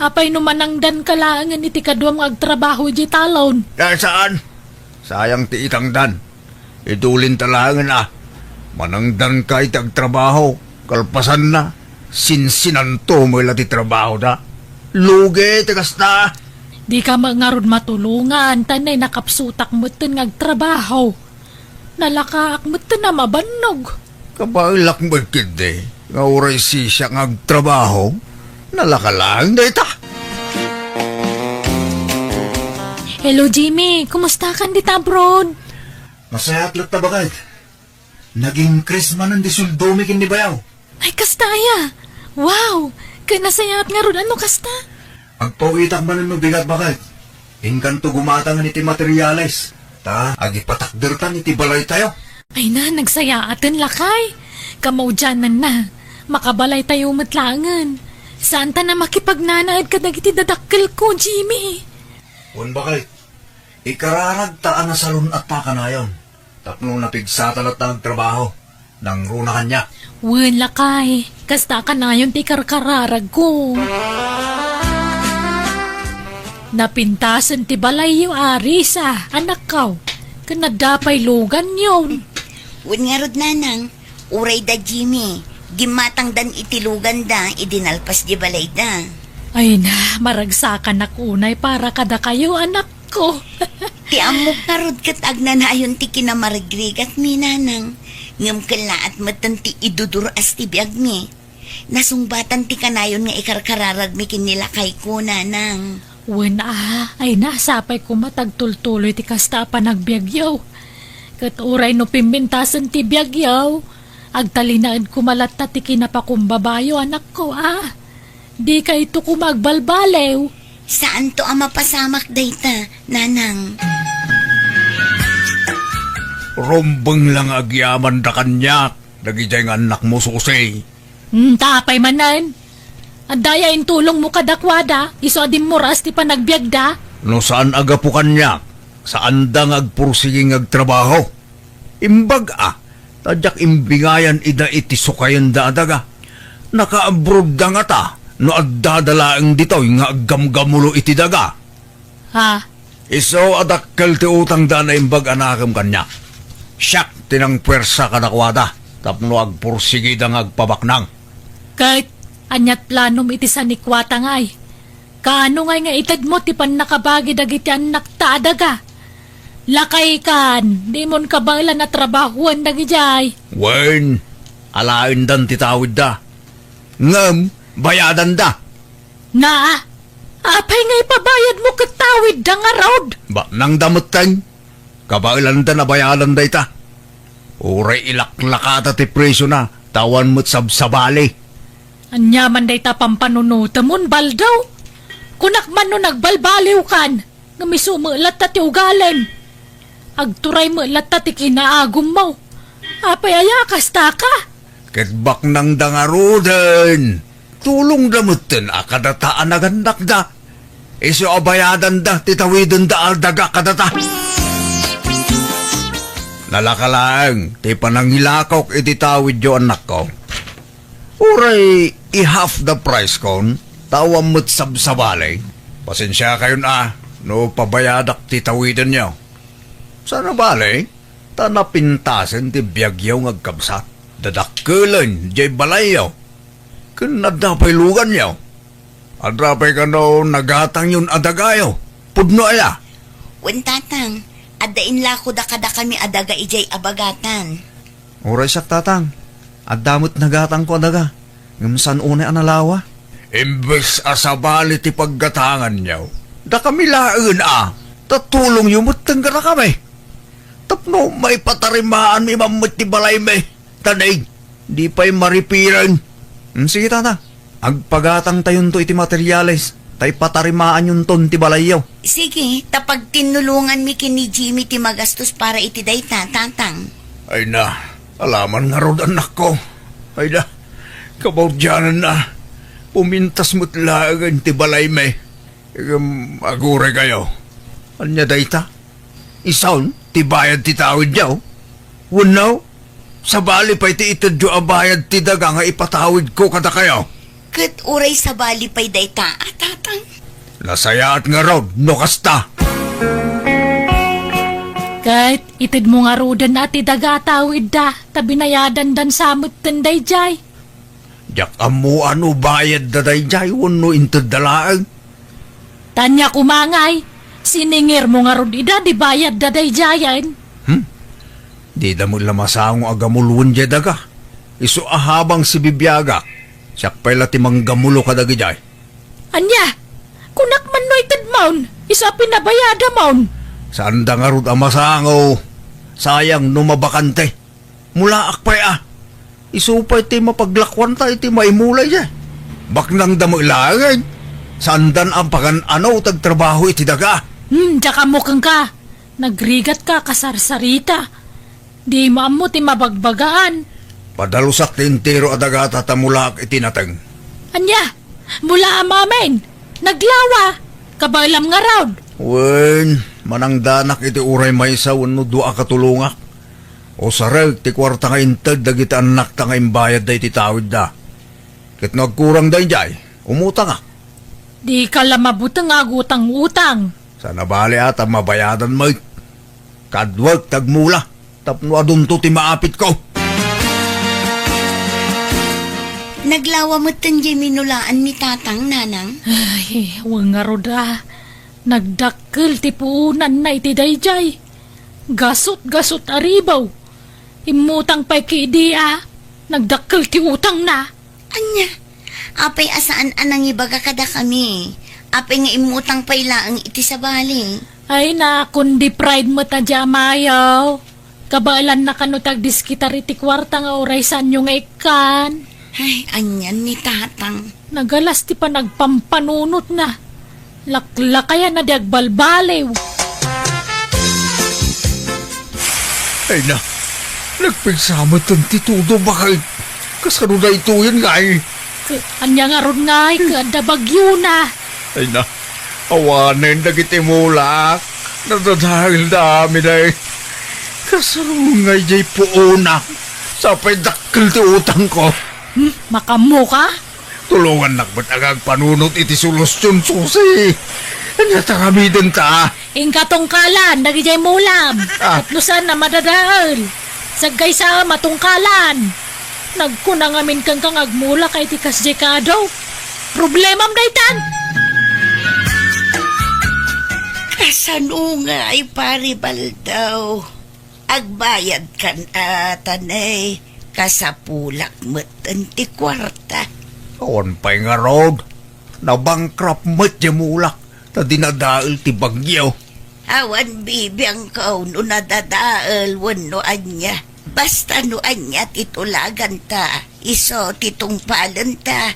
Apay no manangdan ka laengen iti kaduam nga agtrabaho iti talon? Ah, saan? Sayang ti itangdan. Idulin ta laengen a. Manangdan ka iti agtrabaho. Kalpasanna, sinsinanto met la ti trabaho da. Lugi ti kasta. Di ka met ngarud matulongan, ta nay nakapsutak metten nga agtrabaho. Nalakaak metten a mabannog. Kabaelak met ketdi nga uray sisiak nga agtrabaho, nalaka laeng dayta. Hello, Jimmy. Kumusta kan dita abroad? Nasayaat latta, baket. Nag-increase manen ti sueldomi ken ni bayaw. Ay, kasta aya? Wow! Ket nasayaat ngarud a no kasta? Agpaw-itak manen no bigat, baket. Inkanto gumatangen iti materiales, ta agipatakdertan iti balaytayo. Ay na, nagsayaaten, lakay. Kamaudiananna, makabalaytayo met laengen. Saanta a makipagnanaed kadagiti dadakkelko, Jimmy. Wen, baket. Ikararagta a nasalun-atta kanayon. Tapno napigsata latta nga agtrabaho, nangruna kaniak. Wen, lakay, kasta kanayon ti ikarkararagko. Napintasen ti balayyo, Arisa, anakko, ken adda pay luganyo. Wen ngarud, nanang, uray da Jimmy, gimmatangdan iti luganda idi nalpas di balayda. Ay na, maragsakanak unay para kadakayo, anak. Ko. Ti ammok ngarud ket agnanayon ti kinamarigrigatmi, nanang. Ngem kellaat metten ti idudur-as ti biagmi. Nasungbatan ti kanayon nga ikarkararagmi ken ni lakayko, nanang. Wen a, ay na, sapay koma ta agtultuloy ti kasta a panagbiagyo. Ket uray no pimbentasen ti biagyo, agtalinaed koma latta ti kinapakumbabayo, anakko a. Dikayto koma agbalbaliw. Saanto a mapasamak dayta, nanang. Rumbeng la nga agyamanda kaniak, dagidiay nga annakmo, Susi. Hmm, ta apay manen? Adda aya intulongmo kadakuada, isu a dimmuras ti panagbiagda? No saan a gapu kaniak, saanda nga agpursigi nga agtrabaho. Imbag a, ta diak imbingayan ida iti sukayenda a daga. Naka-abroad da ngata no addada laeng ditoy nga aggamgamulo iti daga. Ha? Isu a dakkel ti utangda a naimbag a nakem kaniak. Siak ti nangpuersa kadakuada tapno agpursigida nga agpabaknang. Ket ania't planom iti sanikuata ngay? Kaano ngay nga itedmo ti pannakabagi dagiti annakta a daga? Lakaykan, dimon kabaelan a trabahoen dagidiay. Wen, alaendan ti tawidda. Ngem, bayadanda. Na, apay nga ipabayadmo ket tawidda ngarud? Baknangda metten. Kabaelanda a bayadan dayta. Uray ilaklakada ti presiona, ta awan met sabsabali. Ania man dayta pampanunotemon, Baldaw? Kunak man no nagbalbaliwkan, ngem isu met latta ti ugalem. Agturay met latta ti kinaagummo. Apay aya, kasta ka? Ket baknangda ngaruden. Tulongda metten a kadata a nagannakda. Isu a bayadanda ti tawidenda a daga kadata. Nalaka laeng ti panangilakok iti tawidyo, annakko. Uray i-half the price kon, ta awan met sabsabali. Pasensiakayon a no pabayadak ti tawidenyo. Saan a bale, ta napintasen ti biagyo nga agkabsat. Dadakkelen diay balayyo. Ken adda pay luganyo. Adda pay kano nagatangyon a dagayo. Pudno aya? Wen, Tatang, adda inlakoda kadakami a daga idiay abagatan. Uray siak, Tatang, adda met nagatangko a daga, ngem saan unay a nalawa. Imbes a sabali ti paggatanganyo, dakami laengen a, ta tulongyo metten kadakami. Tapno maipatarimaanmi man met ti balaymi. Tanig, di pay maripiren. Mm, sige, Tata. Agpagatangtayonto iti materiales, ta ipatarimaanyonton ti balayyo. Sige, ta pagtinnulonganmi ken ni Jimmy ti magastos para iti dayta, Tatang. Ay na, alaman ngarud, annakko. Ay na, kabaudiananna, pumintas met laengen ti balaymi. Ngem aguray kayo. Ania dayta? Isun ti bayad ti tawidyo? Wenno, sabali pay ti itedyo a bayad ti daga nga ipatawidko kadakayo? Ket uray sabali pay dayta a, Tatang? Nasayaat ngarud no kasta. Ket itedmo ngaruden a ti daga a tawidda, ta binayadandan sa metten daydiay. Diak ammo a no bayadda daydiay wenno intedda laeng. Ta ania koma ngay, siningirmo ngarud ida ti bayadda daydiayen? Hmm? Dida met la masango a gamuloen diay daga. Isu a habang sibibiagak, siak pay la ti manggamulo kadagidiay. Ania? Kunak man no itedmon, isu a pinabayadamon. Saanda ngarud a masango. Sayang no mabakante. Mulaak pay a. Isu pay ti mapaglakuanta iti maimulay diay. Baknangda met laengen. Saandan a pagan-ano ti agtrabaho iti daga. Hmm, diak ammo kenka. Nagrigatka, kasarsarita. Dimo ammo ti mabagbagaan. Padalusak ti entero a dagata ta mulaak iti nateng. Ania? Mulaam amin. Naglawa. Kabaelam ngarud. Wen, manangdanak iti uray maysa wenno dua a katulongak. Usarek ti kuarta nga inted dagiti annakta nga imbayadda iti tawidda. Ket no agkurang daydiay, umutangak. Dika la mabuteng a agutang-utang. Saan a bale a ta mabayadan met. Kaduak ti agmula tapno adunto ti maapitko. Naglawa metten diay minulaan ni Tatang, Nanang. Ay, wen ngarud a. Nagdakkel ti puonanna iti daydiay. Gasut-gasut a ribaw. Immutang pay ket idi a nagdakkel ti utangna. Ania? Apay a saan a nangibaga kadakami? Apay nga immutang pay laeng iti sabali? Ay na, kundi pride met a di amayo. Kabaelanna kano ti agdiskitar iti kuarta nga uray saanyo nga ikkan. Ay, anian ni Tatang. Nagalas ti panagpampanunotna. Laklakayan a di agbalbaliw. Ay na, nagpigsa metten ti tudo, baket. Kasano daytoyen ngay? K-, ania ngarud ngay, ket adda bagyona. Ay na, awanen dagiti mulak. Nadadaelda amin ay. Kasano ngay diay puonak? Sapay dakkel ti utangko. Hmm, makammo ka? Tulongannak met a agpanunot iti solusion, Susi. Ania ti aramidenta? Inka tungkalan dagidiay mulam. Ah. Tapno saan a madadael. Saggaysaem a tungkalan. Nagkuna ngamin kenka nga agmulaka iti kasdiay kado. Problemam daytan. Sano ngay, Pari Baldaw? Agbayadkan a, ta nay, kasapulak metten ti kuarta. Awan pay ngarud. Nabankrupt met diay mulak ta dinadael ti bagyo. Awan bibiangko no nadadael wenno ania. Basta no ania ti tulaganta, isu ti tungpalenta.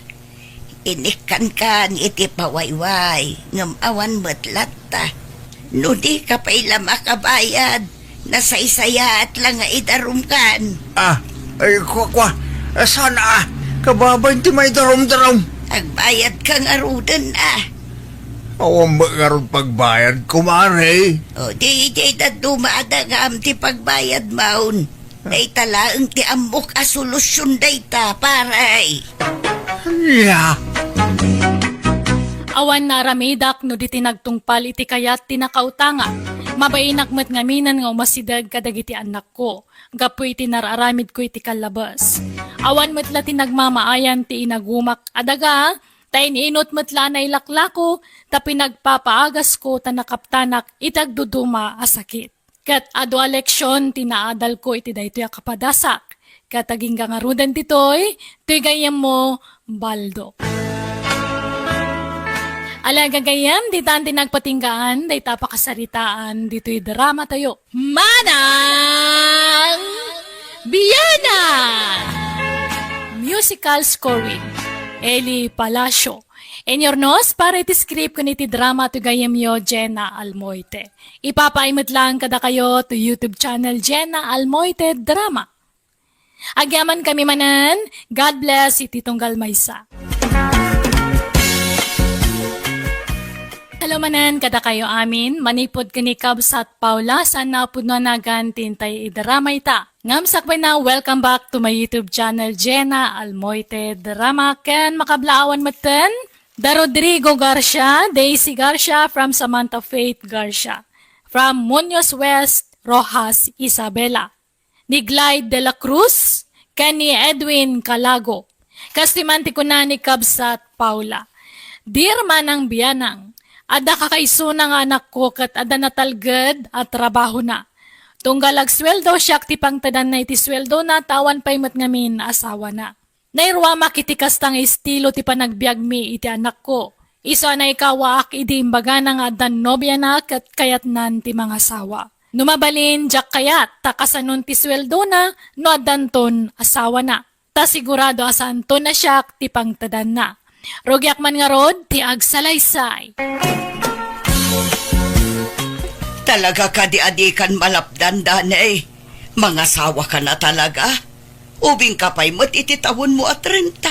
Inikkankan iti pawayway, ngem awan met latta. No dika pay la makabayad, nasaysayaat la nga idarumkan. Ah, ay, kua, kua. Eh, saan a? Kababain ti maidarum-darum. Agbayadka ngaruden a. Awan met ngarud pagbayad, kumare. O, di, di dadduma a dagam ti pagbayadmon. Dayta laeng ti ammok a solusion dayta, pare. Ania? Awan naaramidak no di ti nagtungpal iti kayat ti nakautanga. Mabainak met ngaminen nga umasideg kadagiti annakko gapu iti nararamidko iti kallabes. Awan met la ti nagmamaayan ti inagumak a daga, ta in-inut met la a nailaklako, ta pinagpapaagasko ta nakaptanak iti agduduma a sakit. Ket adu a leksion ti naadalko iti daytoy a kapadasak. Ket agingga ngaruden ditoy, toy gayyemmo, Baldo. Ala gagayyem, ditan ti nagpatinggaan, dayta a pakasaritaan, ditoy dramatayo. Manang Biana! Musical scoring, Eli Palacio. Inyurnos para iti script ken iti drama ti gayyemyo, Jenna Almoite. Ipapaay met laeng kadakayo to YouTube channel Jenna Almoite Drama. Agyamankami manen, God bless iti tunggal maysa. Hello manen kadakayo amin, manipud ken ni Kabsat Paula, saan a pudno a nagan ti intay idrama ita. Ngem sakbayna, welcome back to my YouTube channel, Jenna Almoite Drama, ken makablaawan metten da Rodrigo Garcia, Daisy Garcia, from Samantha Faith Garcia, from Muñoz West, Roxas, Isabela, ni Glide de la Cruz, ken ni Edwin Calago. Kastoy man ti kuna ni Kabsat Paula, "Dear Manang Bianang, adda kakaisuna nga anakko ket adda natalged a trabahona. Tunggal agsueldo, siak ti pangtedanna iti sueldona, ta awan pay met ngamin asawana. Nairuamak iti kasta nga estilo ti panagbiagmi iti anakko. Isu a naikawaak idi imbagana nga addan nobiana ket kayatnan ti mangasawa. No mabalin, diak kayat ta kasanon ti sueldona no addanton asawana. Ta sigurado a saanton a siak ti pangtedanna. Rugiak man ngarud ti agsalaysay." Talaga kadi a dikan malapdan, Danay? Mangasawaka na talaga? Ubingka pay met iti tawenmo a trenta.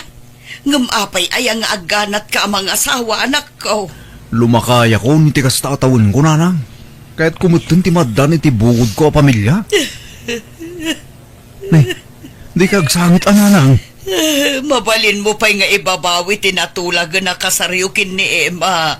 Ngem apay aya nga agganatka a mangasawa, anakko? Lumakayakon iti kasta a tawenko, nanang. Kayatko metten ti maaddan iti bukodko a pamilia. Nay, dika agsangit a, nanang. Eh, mabalinmo pay nga ibabawi ti natulagen a kasaryo ken ni Emma.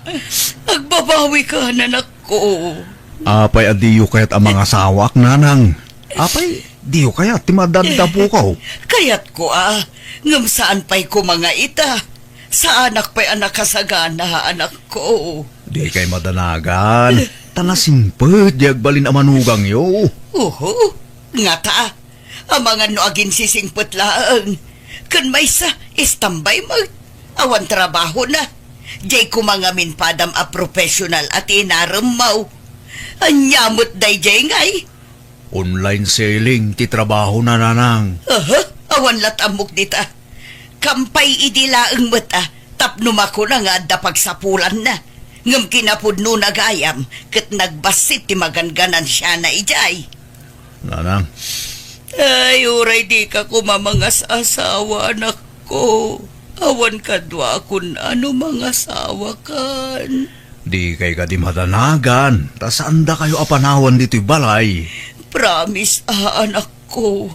Agbabawika, anakko. Apay a diyo kayat a mangasawaak, nanang? Apay, diyo kayat ti maaddan ti apokaw? Kayatko a, ngem saan pay koma nga ita. Saanak pay a nakasagana, anakko. Dikay madanagan. Ta nasimpet diay agbalin a manugangyo. Uho, ngata, amangan no aginsisingpet laeng. Ken maysa, istambay met. Awan trabahona. Diay koma ngamin padam a professional a ti inaremmo. Ania met daydiay ngay? Online selling ti trabahona, nanang. Aha, awan lat ammok dita. Kampay idi laeng met a, tapno makuna nga adda pagsapulanna. Ngem kinapudnona gayam ket nagbassit ti maganganansiana idiay. Nanang. Ay, uray dika koma mangas-asawa, anakko. Awan kaduakon a no mangasawakan. Dikay kadi madanagan, ta saandakayo a panawan ditoy balay. Promise a, anakko.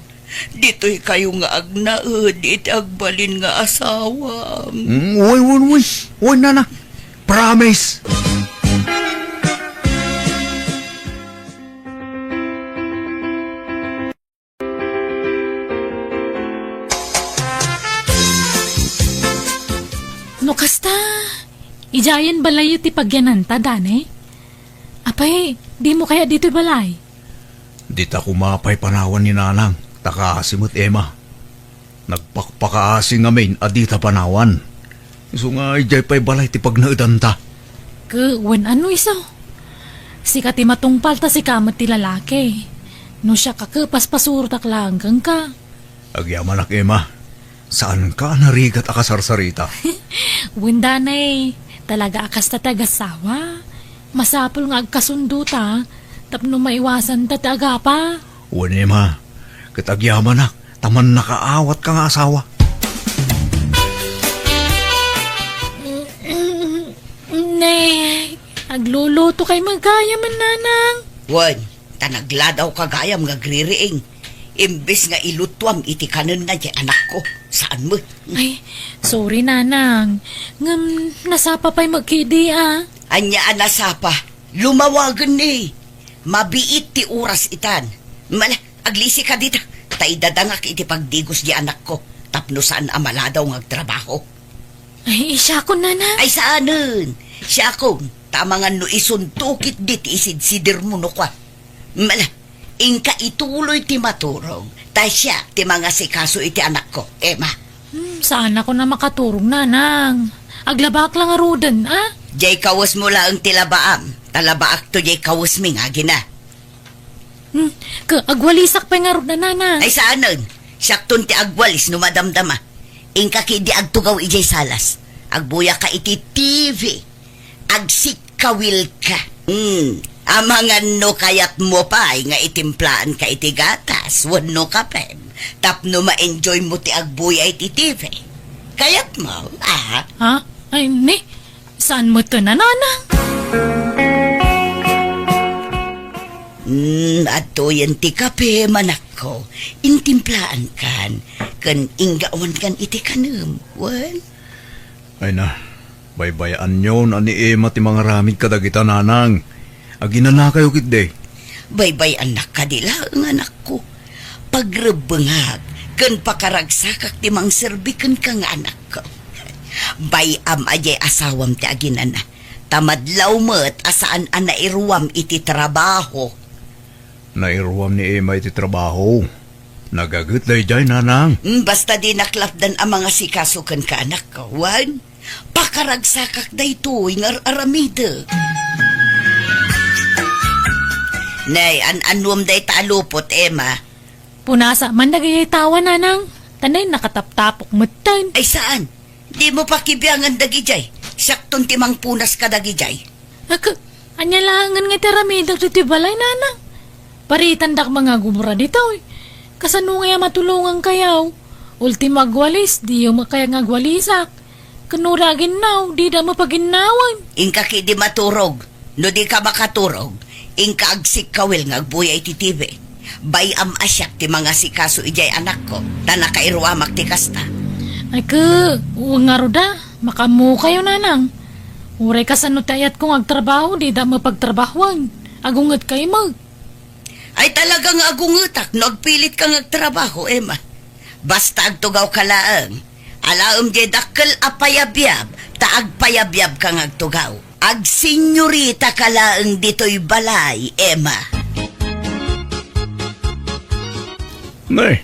Ditoykayo nga agnaed iti agbalin nga asawam. Mm, uy, uy, uy. Uy, nana. Promise. No kasta, idiayen balayyo ti pagyananta, Danay? Ay, dimo kayat ditoy balay? Dita koma pay panawan ni Nanang, ta kaasi met, Emma. Nagpakpakaasi ngamin a dita panawan. Isu nga idiay pay balay ti pagnaedanta. Ket wen, ano isu? Sika ti matungpal ta sika met ti lalaki. No siak a ket paspasurotak laeng kenka. Agyamanak, Emma. Saanka a narigat a kasarsarita. Wen, Nanang, talaga a kasta ti agassawa. Masapul nga agkasundota tapno maiwasanta ti agapa. Wen, Emma, ket agyamanak ta mannakaawatka nga asawa. Ne, aglulutokay met gayam, Nanang. Wen, ta nagladawka gayam nga agririing. Imbes nga ilutuam iti kanenna diay anakko, saan met. Ay, sorry, Nanang. Ngem nasapa pay met ketdi a. Ania a nasapa? Lumawagen ni. Mabiit ti oras itan. Mala, aglisika dita. Ta idadangak iti pagdigos diay anakko tapno saan a maladaw nga agtrabaho. Ay, siakon, Nanang. Ay, saanen. Siakon, ta amangan no isunto ketdi ti isidsidirmo no kua. Mala, inka ituloy ti maturog, ta siak ti mangasikaso iti anakko, Emma. Hmm, saanakon a makaturog, Nanang. Aglabak la ngaruden, a? Diay kawesmo laeng ti labaam, ta labaakto diay kawesmi nga agina. Hmm, ket agwalisak pay ngarud, Nanang. Ay, saanen. Siakton ti agwalis no madamdama. Inka ketdi agtugaw idiay salas. Agbuyaka iti T V. Agsikkawilka. Hmm, amangan no kayatmo pay nga itimplaanka iti gatas wenno kapem tapno ma-enjoymo ti agbuya iti T V. Kayatmo, a? Ha? Ay, ni, saan met a, Nanang? Hmm, adtoyen ti kape, manakko. Intimplaankan, ken inggawankan iti kanem, wen? Ay na, baybay-anyon a ni Emma ti mangaramid kadagita, Nanang. Aginanakayo ketdi. Baybay-annak kadi laeng, anakko. Pagrebbengak ken pakaragsakak ti mangserbi kenka nga anakko. Bay-am a diay asawam ti aginana, ta madlaw met a saan a nairuam iti trabaho. Nairuam ni Emma iti trabaho. Nagaget daydiay, Nanang. Mm, basta dinak lapdan a mangasikaso kenka, anakko, wen? Pakaragsakak daytoy nga ar-aramidek. Nay, an-annuem dayta a lupot, Emma. Punasak man dagiti tawa, Nanang. Ta nay, nakataptapok metten. Ay, saan? Dimo pakibiangan dagidiay. Siakton ti mangpunas kadagidiay. Ak-, ania laengen nga iti aramidek ditoy balay, Nanang? Paritandak mangagubra ditoy. Kasano ngay a matulongankayo? Ultimo agwalis, diyo met kayat nga agwalisak. Ken no di aginnaw, dida met paginnawen. Inka ketdi maturog. No dika makaturog, inka agsikkawil nga agbuya iti T V. Bay-am a siak ti mangasikaso idiay anakko, ta nakairuamak ti kasta. Ay, ke, wen ngarud a, makaammokayo, Nanang. Uray kasano ti ayatko nga agtrabaho, dida met pagtrabahoen. Agungetka met. Ay, talaga nga agungetak no agpilitka nga agtrabaho, Emma. Basta agtugawka laeng. Alaem diay dakkel a payabyab, ta agpayabyabka nga agtugaw. Agsenyoritaka laeng ditoy balay, Emma. Ne,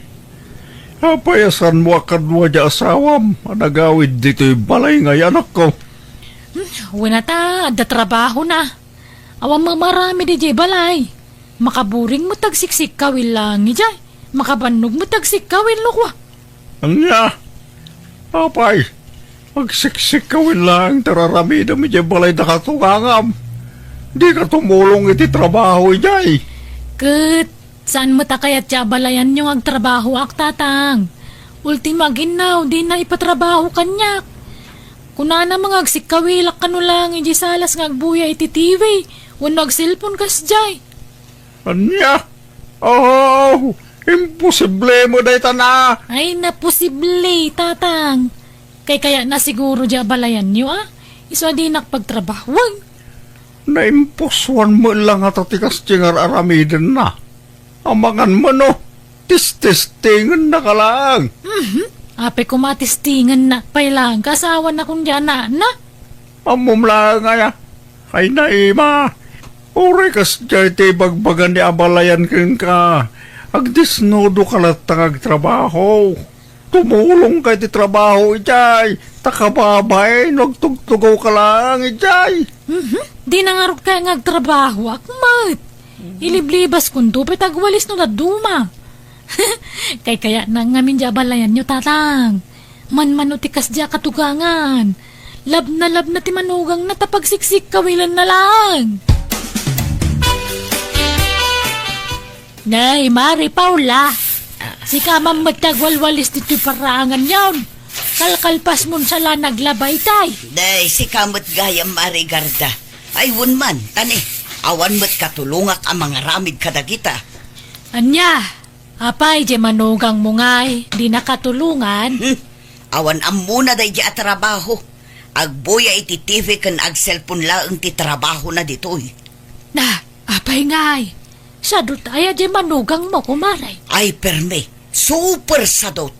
apay a saanmo a kadua diay asawam a nagawid ditoy balay ngay, anakko? Hmm, wen a ta, adda trabahona. Awan met maaramid idiay balay. Makaburing met agsiksikkawil laeng idiay. Makabannog met agsikkawil no kua. Ania? Apay, agsiksikkawil laeng ti ar-aramidem idiay balay da katungangam. Dika tumulong iti trabaho idiay. Ket saan met a kayat ti abalayanyo nga agtrabahoak, Tatang? Ultimo aginnaw, dina ipatrabaho kaniak. Kunana met nga agsikkawilak kano laeng idiay salas nga agbuya iti T V wenno agselpon kasdiay. Ania? Oh, imposible met dayta na. Ay, naposible, Tatang. Kaykayatna siguro diay abalayanyo, a? Isu a dinak pagtrabahoen. Naimposuan met la ngata ti kasdiay nga ar-aramidenna. Amangan met no, testestengennaka laeng. Mhm. Apay koma testingennak pay laeng, kasawanakon diay anakna? Ammom laeng aya? Ay, Naima, Uray kasdiay ti ibagbaga ni abalayan kenka, agdesnudoka latta nga agtrabaho. Tumulongka iti trabaho idiay, ta kababain no agtugtugawka laeng idiay. Mhm. Dina ngarud kaya nga agtrabahoak met. Iliblibas kunto pay ta agwalis no dadduma. Kaykayatna ngamin diay abalayanyo, Tatang. Manmano ti kasdiay a katugangan. Labnalabna ti manugangna ta pagsiksikawilenna laeng. Nay, Mari Paula, sika man met ti agwalwalis ditoy paraanganyon. Kalkalpasmon saan a naglaba itay. Nay, sika met gayam, Mari Garda. Ay, wen man, tani, awan met katulongak a mangaramid kadagita. Ania? Apay, diay manugangmo ngay, dina katulongan? Hmm, awan ammona daydiay a trabaho. Agbuya iti T V ken agselpon laeng ti trabahona ditoy. Na, apay ngay, sadot aya diay manugangmo, kumare? Ay, permi, super sadot.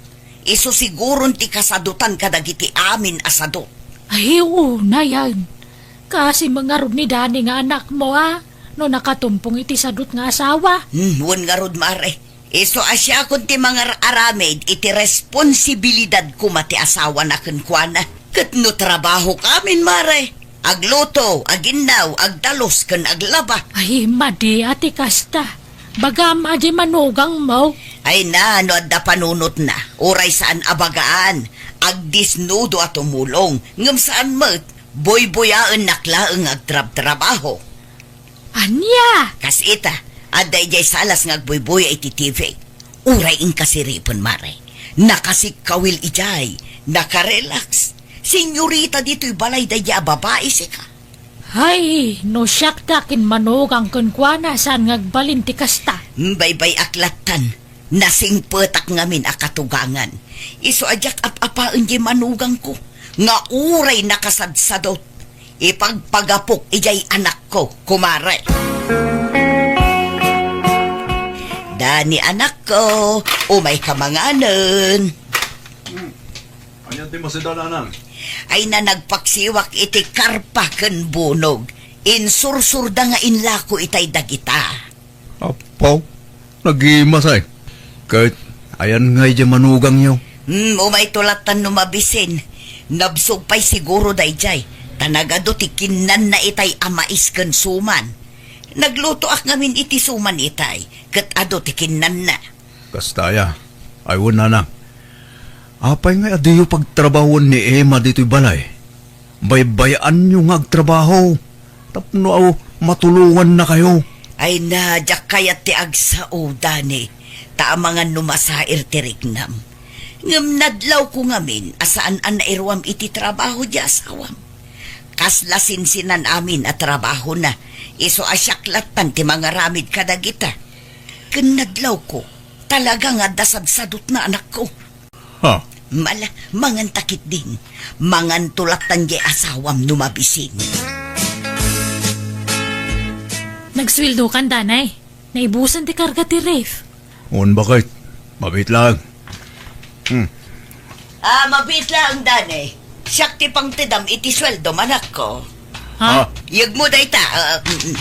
Isu siguron ti kasadotan kadagiti amin a sadot. Ay, unay, a. Kaasi met ngarud ni Dani nga anakmo, a, no nakatumpong iti sadot nga asawa. Hmm, wen ngarud, Mare. Isu a siakon ti mangar-aramid iti responsibilidad koma ti asawana kenkuana. Ket no trabahok amin, Mare, agluto, aginnaw, agdalus, ken aglaba. Ay, madi a ti kasta. Bagam a diay manugangmo. Ay na, no adda panunotna, uray saan a bagaan, agdesnudo a tumulong, ngem saan met, buybuyaennak laeng nga agtrabtrabaho. Ania? Kas ita, adda idiay salas nga agbuybuya iti T V. Uray inkasiripen, Mare. Nakasikkawil idiay, nakarelax. Senyorita ditoy balay daydiay a babai, sika. Hay, no siak ti akin manugang kenkuana, saan nga agbalin ti kasta? Hmm, baybay-ak lattan. Nasingpetak ngamin a katugangan. Isu a diak ap-apaen diay manugangko nga uray nakasadsadot. Ipagpagapok idiay anakko, kumare. Dani, anakko, umayka manganen. Ania ti masida, nanang? Ay na, nagpaksiwak iti karpa ken bunog. Insursurda nga inlako itay dagita. Apo, nagimasay. Ket ayan ngay diay manugangyo? Hmm, umayto lattan no mabisin. Nabsog pay siguro daydiay, ta nagadu ti kinnanna itay a mais ken suman. Naglutoak ngamin iti suman itay, ket adu ti kinnanna. Kasta aya, ay wen, nanang. Apay ngay a diyo pagtrabahoen ni Emma ditoy balay? Baybay-anyo nga agtrabaho tapno, aw, matulongannakayo. Ay na, diak kayat ti agsao, Dani, ta amangan no masair ti riknam. Ngem nadlawko ngamin a saan a nairuam iti trabaho diay asawam. Kasla sinsinan amin a trabahona, isu a siak lattan ti mangaramid kadagita. Ken nadlawko, talaga nga adda sadsadotna, anakko. Ha? Mala, manganta ketdin. Manganto lattan diay asawam no mabisin. Nagsueldokan, Danay. Naibusan ti karga ti ref. Wen, baket. Mabiit laeng. Hmm. Ah, mabiit laeng, Danay. Siak ti pangtedam iti sueldom, anakko. Ha? Ah. Yegmo dayta. Ah, mm, mm.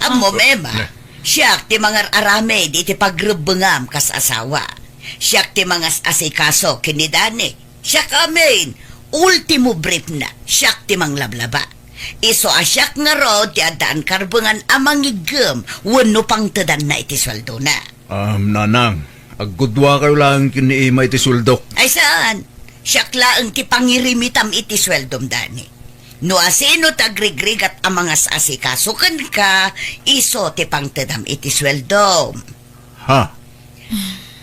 Ammo, ah, Emma. Ne. Siak ti mangar-aramid iti pagrebbengam kas asawa. Siak ti mangas-asikaso ken ni Dani. Siak amin. Ultimo briefna, siak ti manglablaba. Isu a siak ngarud ti addaan karbengan a mangiggem wenno pangtedanna iti sueldona. Ah, nanang, agguduakayo laeng ken ni Emma iti sueldok. Ay saan? Siak laeng ti pangirimitam iti sueldom, Dani. No asino ti agrigrigat a mangas-asikaso kenka, isu ti pangtedam iti sueldom. Ha?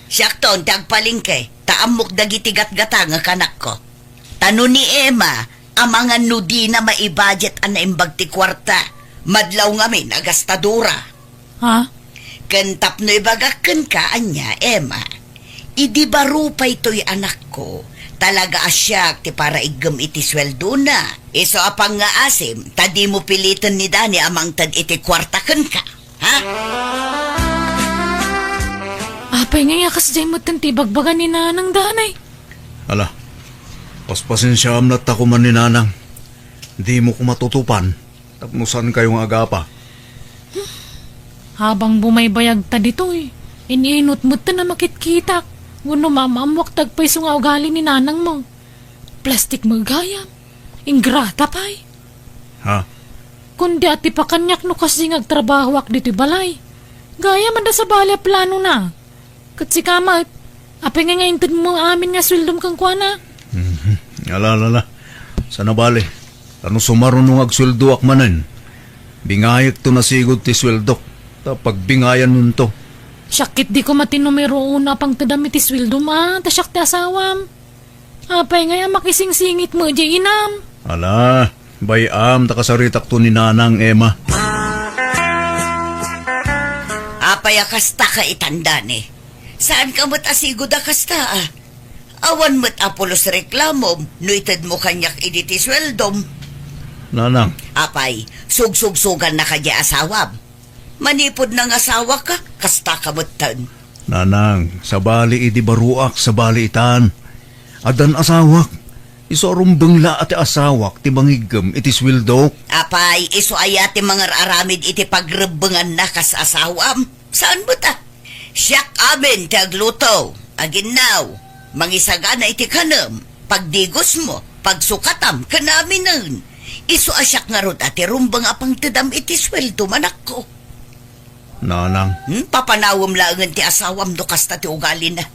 Siakton ti agpalengke, ta ammok dagiti gatgatangek, anakko. Ta no ni Emma, amangan no dina maibudget a naimbag ti kuarta, madlaw ngamin a gastadora. Ha? Ken tapno ibagak kenka, ania, Emma, idi baro pay toy, anakko, talaga a siak ti paraiggem iti sueldona. Isu a pangngaasim, ta dimo piliten ni Dani a mangted iti kuarta kenka. Ha? Apay ngay a kasdiay metten ti ibagbaga ni Nanang, Danay? Ala, paspasensiaam latta koma ni Nanang. Dimo koma tutupan. Tapno saankayo nga agapa. Habang bumaybayagta ditoy, in-inut metten a makitkitak. Wenno maam-ammoak ti agpayso nga ugali ni nanangmo. Plastik met gayam. Ingrata pay. Ha? Kundi atipakanyak no kasdi nga agtrabahoak ditoy balay. Gayam adda sabali a planona. Ket sika met, apay ngay nga intedmo amin nga sueldom kenkuana? Mhm. Ala, ala, ala. Saan a bale. Ta no sumaruno nga agsueldoak manen, bingayekto nasigud ti sueldok. Ta pagbingayannonto. Siak ket di koma ti numero uno a pangtedam iti sueldom a, ta siak ti asawam. Apay ngay a makisingsingit met diay inam? Ala, bay-am ta kasaritakto ni Nanang, Emma. Apay a kasta ka itan, Dani? Saanka met a sigud a kasta, a? Awan met a pulos reklamom no itedmo kaniak idi ti sueldom. Nanang. Apay, sugsugsugannaka diay asawam. Manipud nangasawaka, kastaka metten. Nanang, sabali idi baruak, sabali itan. Addan asawak. Isu a rumbeng la a ti asawak ti mangiggem iti sueldok. Apay, isu aya ti mangar-aramid iti pagrebbenganna kas asawam? Saan met a? Siak amin ti agluto, aginnaw, mangisagana iti kanem, pagdigosmo, pagsukatam, ken aminen. Isu a siak ngarud a ti rumbeng a pangtedam iti sueldom, anakko. Nanang. Hmm, papanawem laengen ti asawam no kasta ti ugalina.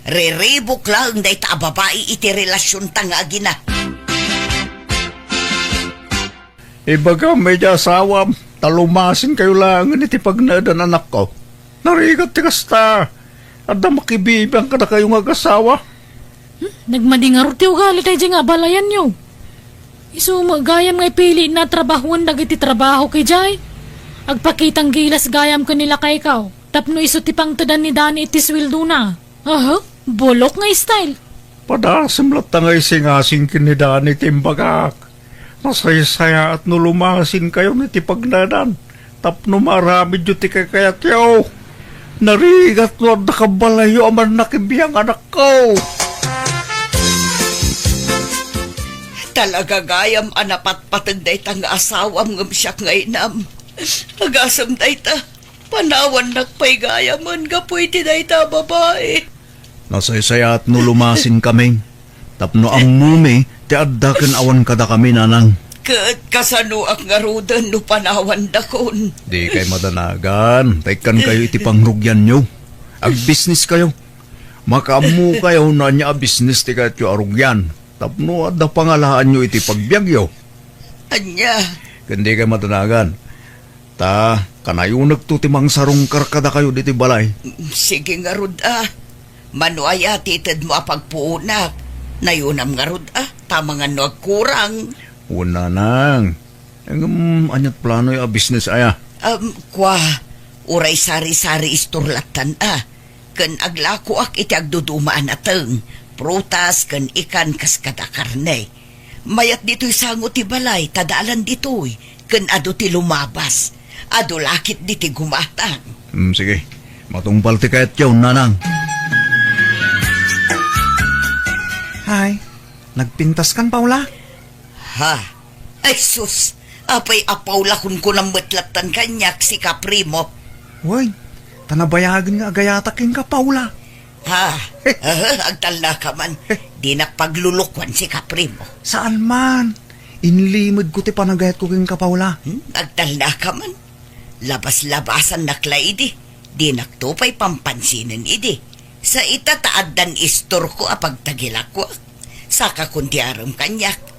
Riribuk laeng dayta a babai iti relasionta nga agina. Ibagam idiay asawam, ta lumasinkayo laengen iti pagnaedan, anakko. Narigat ti kasta. Adda makibibiang kadakayo nga agasawa. Hmm, nagmadi ngarud ti ugali daydiay nga abalayanyo. Isu met gayam nga ipilina a trabahoen dagiti trabahok idiay. Agpakitang gilas gayam ken ni lakaykaw, tapno isu ti pangtedan ni Dani iti sueldona. Aha, bulok nga style. Padasem latta nga isingasing ken ni Dani ti imbagak. Nasaysayaat no lumasinkayon iti pagnaedan tapno maaramidyo ti kakayatyo. Narigat no adda kabalayyo a mannakibiang, anakko. Talaga gayam a napatpateg dayta nga asawam ngem siak nga inam. Agasem dayta, panawannak pay gayamen gapu iti dayta a babai. Nasaysayaat no lumasinkami tapno ammomi ti adda ken awan kadakami, Nanang. Ket kasanoak ngaruden no panawandakon? Dikay madanagan, ta ikkankayo iti pangrugianyo. Agbisniskayo. Makaammokayo no ania a bisnis ti kayatyo a rugian tapno adda pangalaanyo iti pagbiagyo. Ania? Ken dikay madanagan. Ta kanayonekto ti mangsarungkar kadakayo ditoy balay. Sige ngarud a. Mano aya ti itedmo a pagpuonak? Nayonam ngarud a, ta amangan no agkurang. Wen, Nanang. Ngem, ania't planoyo a bisnes aya? Um, kua, uray sari-sari istor lattan a. Ken aglakoak iti agduduma a nateng, prutas ken ikan kas kada karne. Mayat ditoy sango ti balay, ta dalan ditoy, ken adu ti lumabas. Adu la ketdi ti gumatang. Hmm, sige. Matungpal ti kayatyo, Nanang. Hay, nagpintaskan, Paula? Ha? Ay sus! Apay a Paula kunkunam met lattan kaniak, sika, Primo? Wen, ta nabayagen nga agayatak kenka, Paula. Ha? Aha, agtalnaka man. Dinak paglulukuan, sika, Primo. Saan man. Inlimedko ti panagayatko kenka, Paula. Hmm? Agtalnaka man. Labas-labasannak la idi. Dinakto pay pampansinen idi. Sa ita ta addan istorko a pagtagilakoak. Saka kun ti arem kaniak.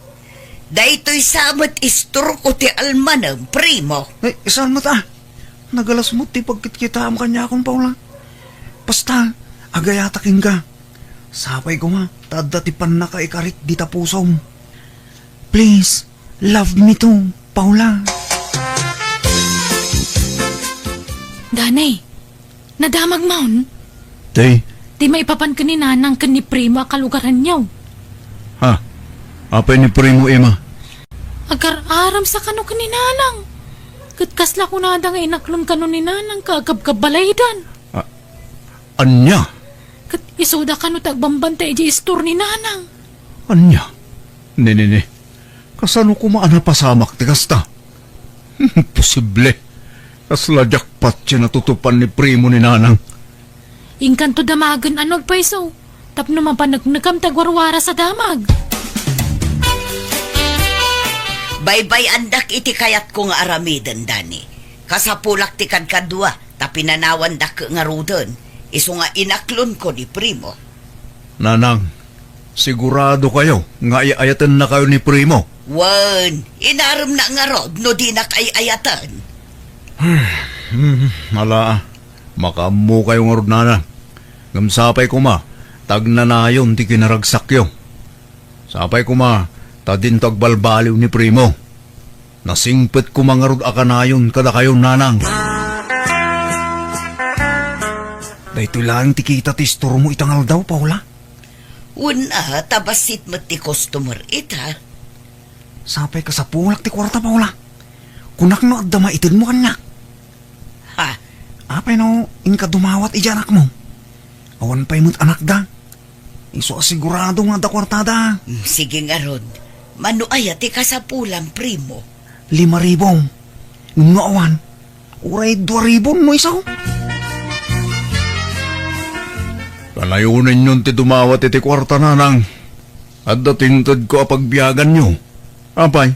Daytoy sa met istorko ti almanem, Primo. Ay, saan met a? Nagalas met ti pagkitkitaam kaniakon, Paula. Basta, agayatak kenka. Sapay koma, ta adda ti pannakaikarik dita pusom. Please, love me too, Paula. Danay, nadamagmon? Ti? Ti maipapan ken ni Nanang ken ni Primo a kalugaranyo. Ha? Apay ni Primo, Emma? Agar-aramsa kano ken ni Nanang. Ket kasla kunada nga inaklon kano ni Nanang ket agkabkabalaydan. A-, ania? Ket isuda kano ti agbambantay idiay istor ni Nanang. Ania? Ni, ni, ni. Kasano koma a napasamak ti kasta? Imposible. Kasla jackpot ti natutupan ni Primo ni Nanang. Inkanto damagen a no agpayso tapno mapaneknekam ti agwarwaras a damag. Baybay-andak iti kayatko nga aramiden, Dani. Kasapulak ti kadkadua, ta pinanawandak ngaruden, isu nga inaklonko ni Primo. Nanang, sigurado kayo nga ay-ayatennakayo ni Primo? Wen, inaremna ngarud no dinak ay-ayaten. Hmm, ala, makaammo kayo ngarud, Nanang. Ngem sapay koma, ta agnanayon ti kinaragsakyo. Sapay koma, ta dinto agbalbaliw ni Primo. Nasingpet koma ngarud a kanayon kadakayo, Nanang. Daytoy laeng ti kita ti istormo ita nga aldaw, Paula. Wen a, ta bassit met ti customer ita. Sapay kasapulak ti kuarta, Paula. Kunak no adda maitedmo kaniak. Ha? Apay no inka dumawat iti anakmo? Awan pay met anakda. Isu a sigurado nga adda kuartada. Mm, sige ngarud. Mano aya ti kasapulam, Primo? Lima ribu. No awan, uray dua ribu no isu. Panayonenyon ti dumawat iti kuarta, Nanang. Adda ti intedko a pagbiaganyo. Apay,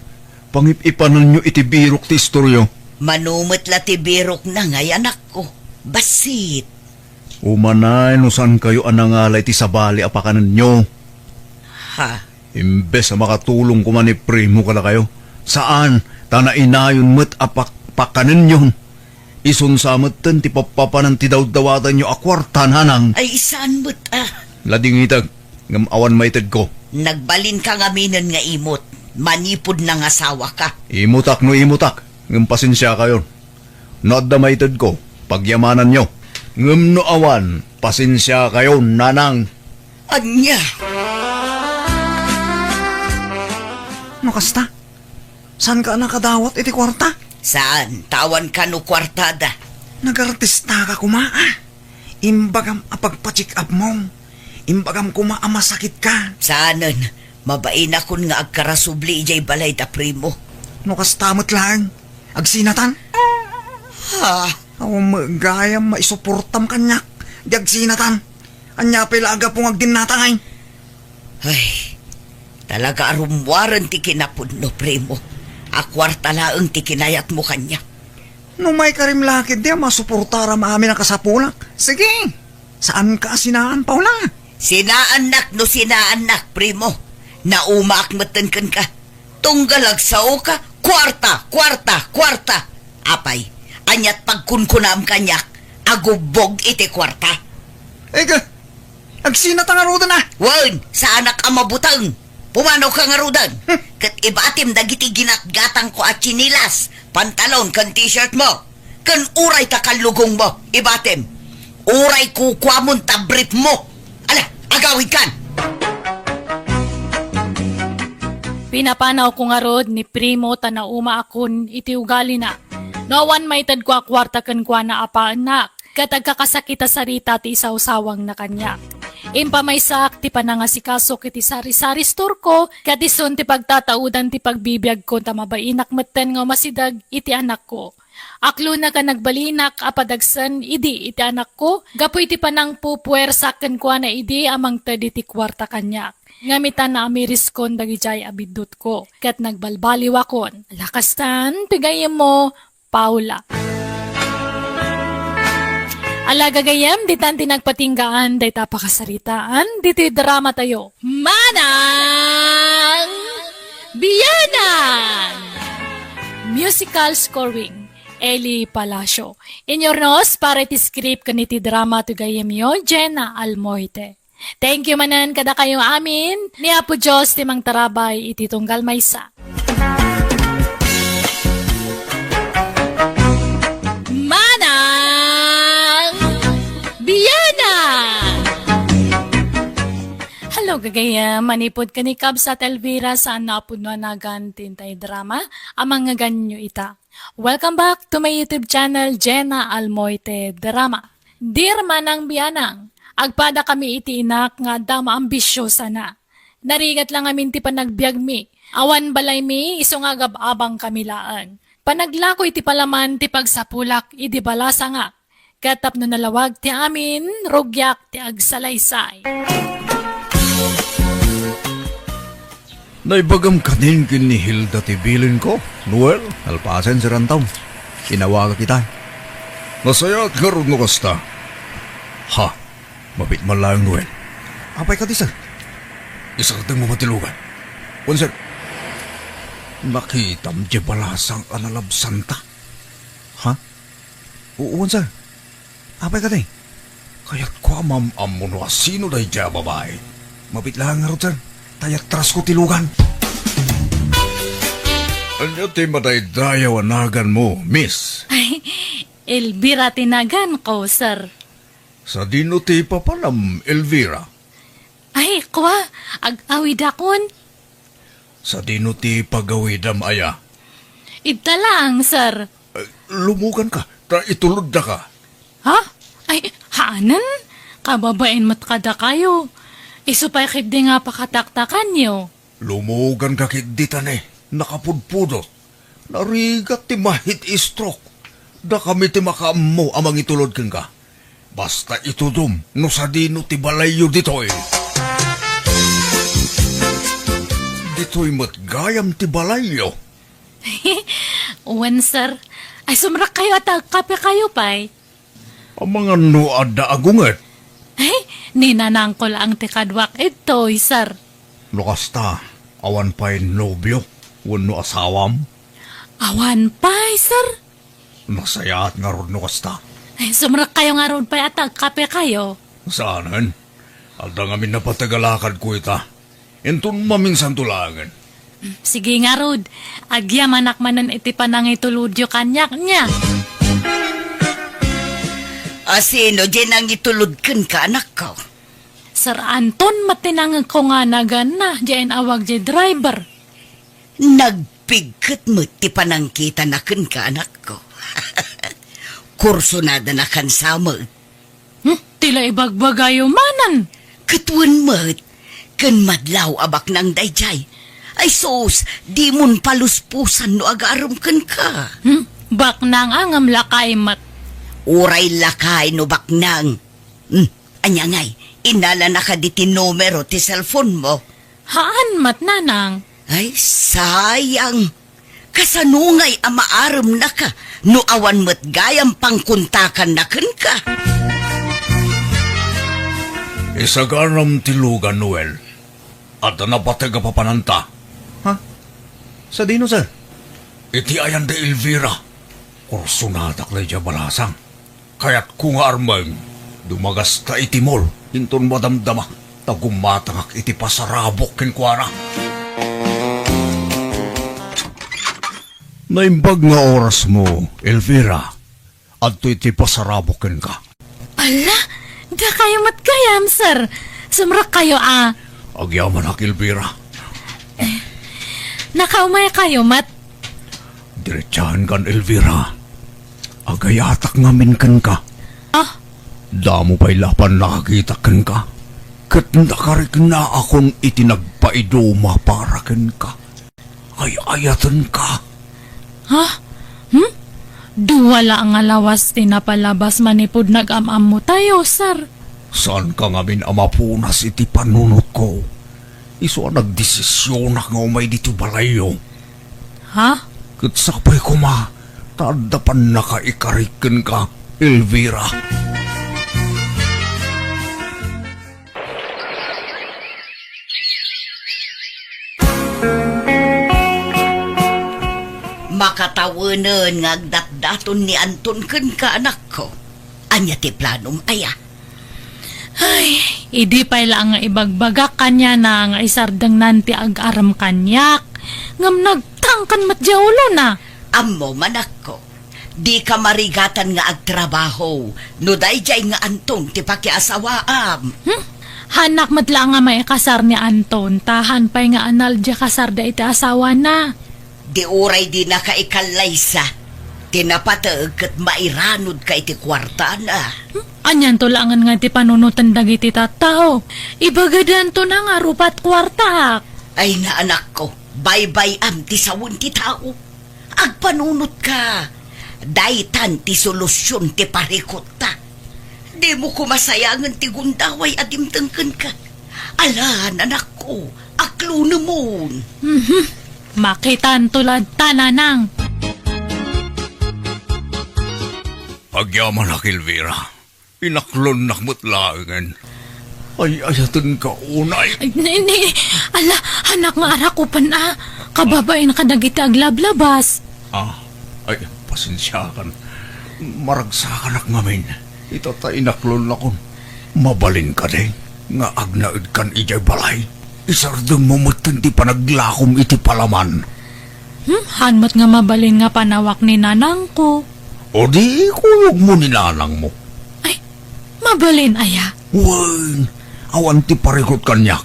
pangip-ipanenyo iti birok ti istoryo. Mano met la ti birokna ngay, anakko. Bassit. Umanay no saankayo a nangala iti sabali a pakanenyo. Ha? Imbes a makatulong koma ni Primo kadakayo, saan, ta nainayon met a pak-, pakanenyon. Isun sa metten ti pappapanan ti dawdawatanyo a kuarta, Nanang. Ay, saan met a. Ladingitag, ngem awan maitedko. Nagbalinka ngaminen nga imot, manipud nangasawaka. Imutak no imutak, ngem pasensiakayon. No adda maitedko, pagyamananyo. Ngem no awan, pasensiakayon, Nanang. Ania? No kasta, saanka a nakadawat iti kuarta? Saan, ta awan kano kuartada. Nagartistaka koma, a? Imbagam a pagpa-check up mo. Imbagam koma a masakitka. Saanen, mabainakon nga agkarasubli idiay balay da Primo. No kasta met laeng, agsinatan? Ha? Awan met gayam maisuportam kaniak, di agsinatan. Ania pay la a gapu nga agdinnatangay? Ay, talaga a rummuaren ti kinapudno, Primo. A kuarta laeng ti kinayatmo kaniak. No maikarim la ketdi a masuportaram amin a kasapulak, sige. Saanka a sinaan, Paula? Sinaannak no sinaannak, Primo. Naumaak metten kenka. Tunggal agsaoka, kuarta, kuarta, kuarta. Apay, aniat pagkunkunam kaniak? Agubbog iti kuarta. Ega, agsinata ngaruden a. Wen, saanak a mabuteng. Pumanaw ka ngaruden. Hmm. Ket ibatim dagiti ginatgatangko a tsinilas, pantalon, ken t-shirt mo. Ken uray ta kallugong mo, ibatim. Uray kukuamon ta brief mo. Ala, agawidkan! Pinapanawko ngarud ni Primo ta naumaakon iti ugalina. No awan maitedko a kuarta kenkuana a paennak, ket agkakasakit a sarita ti isawsawangna kaniak. Impamaysaak ti panangasikasok iti sari-sari store-ko, ket isun ti pagtataudan ti pagbibiagko ta mabainak metten nga umasideg iti anakko. Aklona ken nagbalinak a padagsen idi iti anakko gapu iti panangpupuersak kenkuana idi a mangted iti kuarta kaniak. Ngem ita naamiriskon dagidiay a biddutko, ket nagbalbaliwakon. Lakastan ti gayyemmo, Paula. Ala gagayyem, ditan ti nagpatinggaan dayta a pakasaritaan ditoy dramatayo. Manang Bianang! Musical scoring, Eli Palacio. Inyurnos para iti script ken iti drama ti gayyemyo, Jenna Almoite. Thank you manen kadakayo amin. Ni Apo Dios ti mangtarabay iti tunggal maysa. Manang Bianang! Hello, gagayyem. Manipud ken ni Kabsat Elvira, saan a pudno a nagan ti intay drama a mangngeganyo ita. Welcome back to my YouTube channel, Jenna Almoite Drama. Dear Manang Bianang, agpadakami iti inak nga adda maambisiosana. Narigat la ngamin ti panagbiagmi. Awan balaymi, isu nga agab-abangkami laeng. Panaglako iti palaman ti pagsapulak idi balasangak, ket tapno nalawag ti amin, rugiak ti agsalaysay. Naibagam kanin ken ni Hilda ti bilinko, Noel, nalpasen ti rantaw. Inawagak ita. Nasayaat ngarud no kasta. Ha? Mabiit man laeng, Noel. Apay kadi, sir? Isardengmo met ti lugan. Wen, sir. Nakitam diay balasang a nalabsanta? Ha? Wen, sir. Apay kadi? Kayatko a maam-ammo no asino daydiay a babai. Mabiit laeng ngarud, sir. Ta iyatrasko ti lugan. Ania ti madaydayaw a naganmo, miss? Ay, Elvira ti naganko, sir. Sadino ti papanam, Elvira? Ay, kua, ag-awidakon. Sadino ti pagawidam aya? Idta laeng, sir. Eh, lumuganka, ta ituloddaka. Ha? Ay, haanen? Kababain met kadakayo. Isu pay ketdi nga pakataktakanyo. Lumuganka ketdi ta ne, nakapudpudot. Narigat ti ma-heat stroke. Dakami ti makaammo a mangitulod kenka. Basta itudom no sadino ti balayyo ditoy. Ditoy met gayam ti balayyo. Wen, sir. Ay, sumrekkayo a ta agkapekayo pay. Amangan no adda agunget? Ay, ni nanangko laeng ti kaduak ditoy, sir. No kasta, awan pay nobio wenno asawam? Awan pay, sir. Nasayaat ngarud no kasta. Ay, sumrekkayo ngarud pay a ta agkapekayo. Saanen? Adda ngamin napateg a lakadko ita. Inton maminsanto laengen. Sige ngarud, agyamanak manen iti panangitulodyo kaniak, nia. Asino diay nangitulod kenka, anakko? Sir Anton met ti nangegko nga naganna, diay in-awag diay driver. Nagpigket met ti panangkitana kenka, anakko. Kursunadana kansa met. Hmm, ti la ibagbagayo manen. Ket wen met, ken madlaw a baknang daydiay. Ay sus, dimon paluspusan no agarem kenka. Hmm, baknang a ngem lakay met. Uray lakay no baknang. Hmm, ania ngay, innalanaka diti numero ti cellphone mo? Haan met, nanang. Ay, sayang. Kasano ngay a maaremnaka no awan met gayam pangkontakanna kenka? Isaganam ti lugan, Noel. Adda napateg a papananta. Ha? Sadino, sir? Iti ayan da Elvira. Kursunadak daydiay a balasang. Kayatko nga armeng, dumagasta iti mall, inton madamdama, ta gumatangak iti pasarabok kenkuana. Naimbag nga orasmo, Elvira. Adto iti pasarabok kenka. Ala, dakayo met gayam, sir. Sumrekkayo a. Agyamanak, Elvira. Nakaumaykayo met. Diretsahankan, Elvira. Agayatak ngamin kenka. Ah? Damo pay la pannakakitak kenka. Ket nakariknaakon iti nagpaiduma para kenka. Ay-ayatenka. Ha? Hmm? Dua la nga lawas ti napalabas manipud nag-am-ammo tayo, sir. Saanka ngamin a mapunas iti panunotko. Isu a nagdesisionak nga umay ditoy balayyo. Ha? Ket sapay koma, ta adda pannakaikarik kenka, Elvira. Makatawenen nga agdatdaton ni Anton kenka, anakko. Ania ti planom aya? Ay, idi pay la nga ibagbagak kaniana nga isardengnan ti agarem kaniak, ngem nagtangken met diay ulona. Ammom, anakko, dika marigatan nga agtrabaho no daydiay nga Anton ti pakiasawaam. Hmm? Haanak met la nga maikasar ni Anton, ta haan pay nga anal diay kasarda iti asawana. Di uray dinaka ikallaysa, ti napateg ket mairanudka iti kuartana. Hmm? Anianto laengen nga ti panunoten dagiti tattao? Ibagadanto na nga rupat kuartaak. Ay, naanakko, baybay-am ti sawen ti tao. Agpanunotka. Daytan ti solusion ti parikutta. Dimo koma sayangen ti gundaway a dimteng kenka. Ala, nanakko, aklonemon. Mhm. Makitanto latta, nanang. Agyamanak, Elvira. Inaklonnak met laengen. Ay, ayatenka unay. Ay, ni, ni, ala, anak nga arakupan a. Kababain kadagiti aglablabas. Ah, ay, pasensiakan. Maragsakanak ngamin. Ita ta inaklonnakon. Mabalin kadi nga agnaedkan idiay balay? Isardengmo metten ti panaglakom iti palaman. Hmm, han met nga mabalin nga panawak ni nanangko. O di, ikuyogmo ni nanangmo. Ay, mabalin aya? Wen, awan ti parikut kaniak.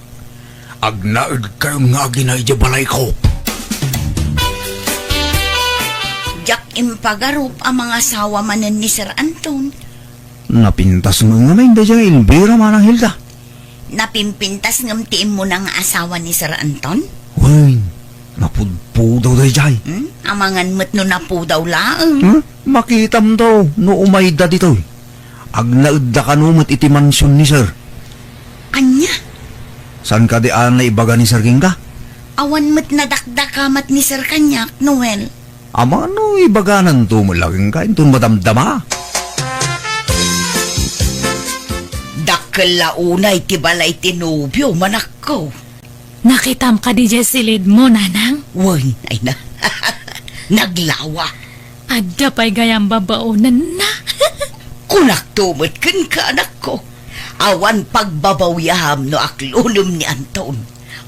Agnaedkayon nga agina idiay balayko. Diak impagarup a mangasawa manen ni Sir Anton. Napintas ngamin daydiay Elvira, Manang Hilda. Napimpintas ngem ti immuna nga asawa ni Sir Anton? Wen, napudpudaw daydiay. Hmm? Amangan met no napudaw laeng. Hmm? Makitamto no umayda ditoy. Agnaedda kano met iti mansion ni Sir. Ania? Saan kadi a naibaga ni Sir kenka? Awan met nadakdakamat ni Sir kaniak, Noel. Amangan no ibagananto met la kenka inton madamdama. Dakkel la unay ti balay ti nobio, manakko. Nakitam kadi diay silidmo, nanang? Wen, ay na. Naglawa. Adda pay gayam babaonenna. Kunakto met kenka, anakko. Awan pagbabawiam no aklonem ni Anton.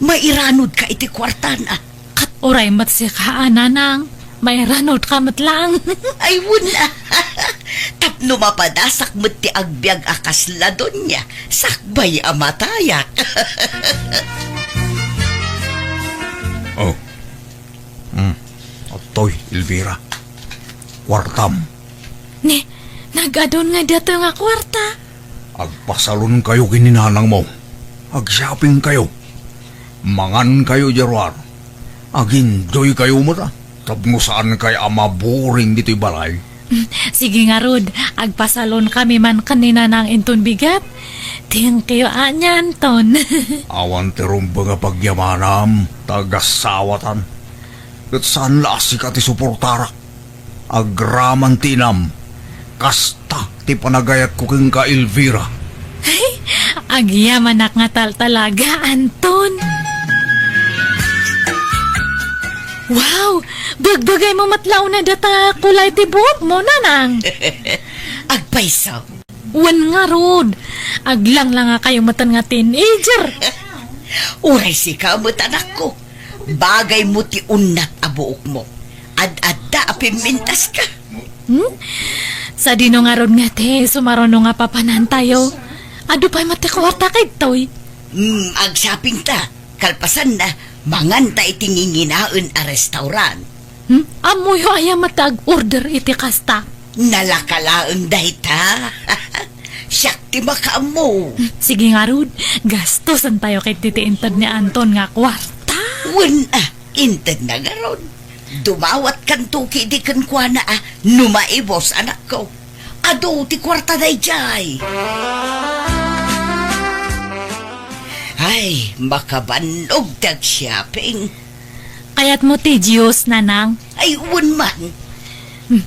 Mairanodka iti kuartana. Ket uray met sika a, nanang, mairanodka met laeng. Ay, wen a. Tapno mapadasak met ti agbiag a kasla donia, sakbay a matayak. Oh. Hmm. Adtoy, Elvira. Kuartam. Ni, nag-adun nga datoy nga kuarta. Agpasalonkayo ken ni nanangmo. Agshoppingkayo. Mangankayo idiay ruar. Ag-enjoykayo met, a, tapno saankay a maboring ditoy balay. Sige ngarud, agpasalonkami man ken ni nanang inton bigat. Thank you, a, ni Anton. Awan ti rumbeng a pagyamanam, ta agasawatan. Ket saan la a sika ti suportarak. Agraman ti inam. Kasta ti panagayatko kenka, Elvira. Ay, agyamanak nga taltalaga, Anton. Wow! Bagbagaymo met la unay data kulay ti buokmo, nanang. Agpayso. Wen ngarud, aglanglangakayo metten nga teenager. Uray sika met, anakko. Bagaymo ti unnat a buokmo. Ad-adda a pimmintaska. Hmm? Sadino ngarud nga ti sumaruno nga papanantayo? Adu pay met ti kuarta kadtoy. Hmm, agshoppingta. Kalpasanna, manganta iti nginginaen a restaurant. Hmm? Ammoyo aya met ti ag-order iti kasta? Nalaka laeng dayta. Siak ti makaammo. Hmm, sige ngarud, gastosantayo ket ti inted ni Anton nga kuarta. Wen a, intedna ngarud. Dumawatkanto ketdi kenkuana a no maibus, anakko. Adu ti kuarta daydiay. Ay, makabannog ti agshopping. Kayatmo ti juice, nanang? Ay, wen man. Hmm.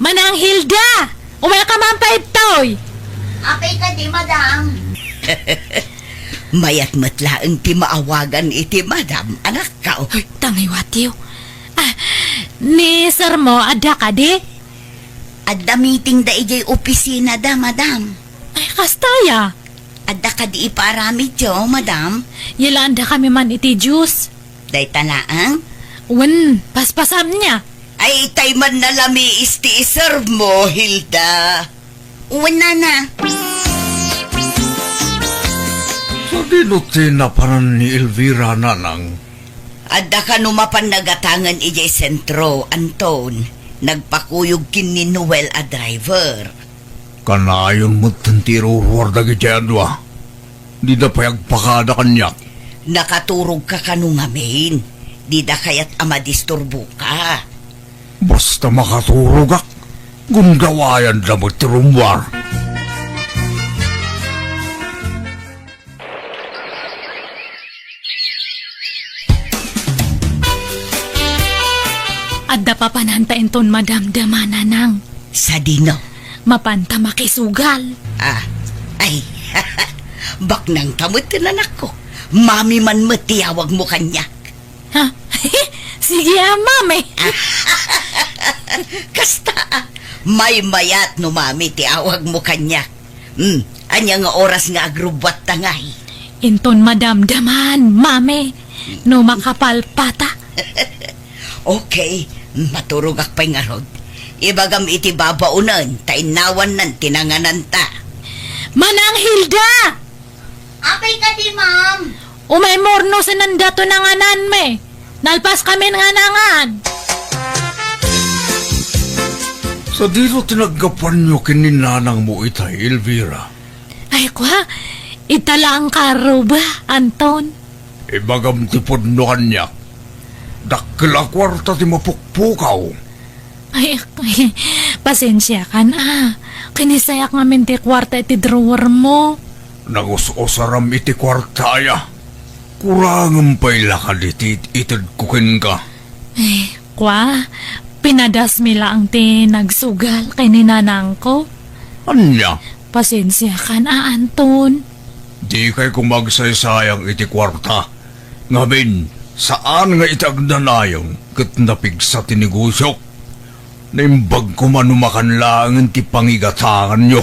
Manang Hilda! Umayka man pay ditoy! Apay kadi, madam? Mayat met laeng ti maawagan iti madam, anakko. Uy, tangiwatiw. Ah, ni sirmo, adda kadi? Adda meeting da idiay opisina da, madam. Ay, kasta aya? Adda kadi ipaaramidyo, madam? Yalaan dakami man iti juice. Dayta laeng? Wen, paspasam nia. Ay, itay man nalamiis ti iserve mo, Hilda. Wen, nana. Sadino ti napanan ni Elvira, nanang? Adda kano mapan nagatangen idiay sentro, Anton. Nagpakuyog ken ni Noel a driver. Kanayon met ti iruruar dagiti a dua. Dida pay agpakada kaniak. Nakaturogka kano ngamin. Dida kayat a madisturboka. Basta makaturogak, gundawayanda met ti rummuar. Adda papananta inton madamdama, Nanang. Sadino? Mapanta makisugal. Ah, ay, baknang ta met, anakko. Mami man met ti awagmo kaniak. Ha? Sige, a, Mami. Kasta, a, maymayat no Mami ti awagmo kaniak. Hmm, ania nga oras nga agrubbuatta ngay? Inton madamdaman, Mami. No makapalpata. Okay, maturogak pay ngarud. Ibagam iti babaonen, ta innawannan ti nangananta. Manang Hilda! Apay kadi, ma'am? Umay murno, sinanda to nangananmi. Nalpas kamin nga nangan. Sadino ti naggapuanyo ken ni nanangmo itay, Elvira? Ay, kwa, ita laeng karuba, Anton. Ibagam ti pudno kaniak. Dakkel a kuarta ti mapukpukaw. Ay, pasensiakan, a. Kinisayak ngamin ti kuarta iti drawer mo. Nangus-usaram iti kuarta, aya. Kurangem pay la kadi ti itedko kenka. Eh, kwa, pinadasmi laeng ti nagsugal ken ni nanangko. Ania? Pasensiakan, a, Anton. Dikay koma agsaysayang iti kuarta. Ngamin, saan nga iti agnanayon ket napigsa ti negosiok. Naimbag koma no makan laengen ti pangigatanganyo.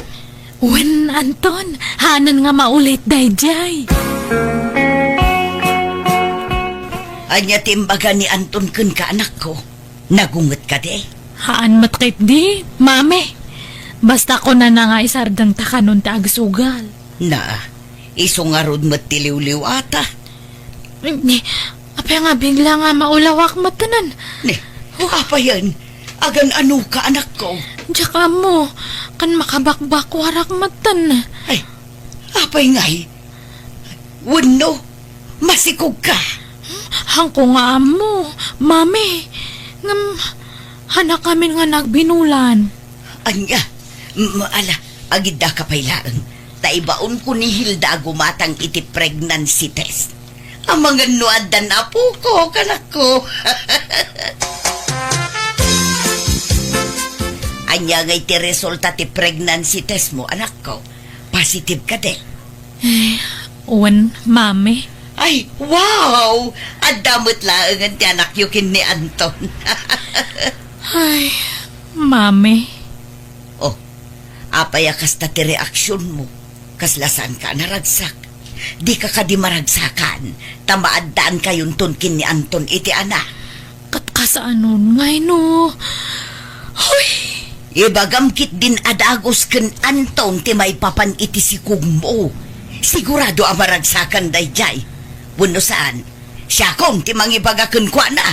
Wen, Anton, haanen nga maulit daydiay. Ania ti imbaga ni Anton kenka, anakko? Nagunget kadi? Haan met ketdi, Mami. Basta kunana nga isardeng ta kanon ti agsugal. Na, isu ngarud met ti liwliwata. Ni, apay nga bigla nga maulawak metten? Ni, apayen? Agan-anoka, anakko? Diak ammo, kan makabakbakuarak metten. Ay, apay ngay? Wenno, masikogka? Haanko nga ammo, Mami. Ngem, haanak amin nga nagbinulan. Ania? M-, ala, agiddaka pay laeng. Ta ibaonko ni Hilda a gumatang iti pregnancy test. Amangan no addan apokok, anakko. Ania ngay ti resulta ti pregnancy test mo, anakko? Positive kadi? Eh, wen, Mami. Ay, wow! Adda met laengen ti anakyo ken ni Anton. Ay, Mami. Oh, apay a kasta ti reaksionmo? Kasla saanka a naragsak? Dika kadi maragsakan, ta maaddaankayon ton ken ni Anton iti anak. Ket kasaanon ngay no? Hoy! Ibagam ketdin a dagus ken Anton ti maipapan iti sikogmo. Sigurado a maragsakan daydiay. Wenno saan, siakon ti mangibaga kenkuana.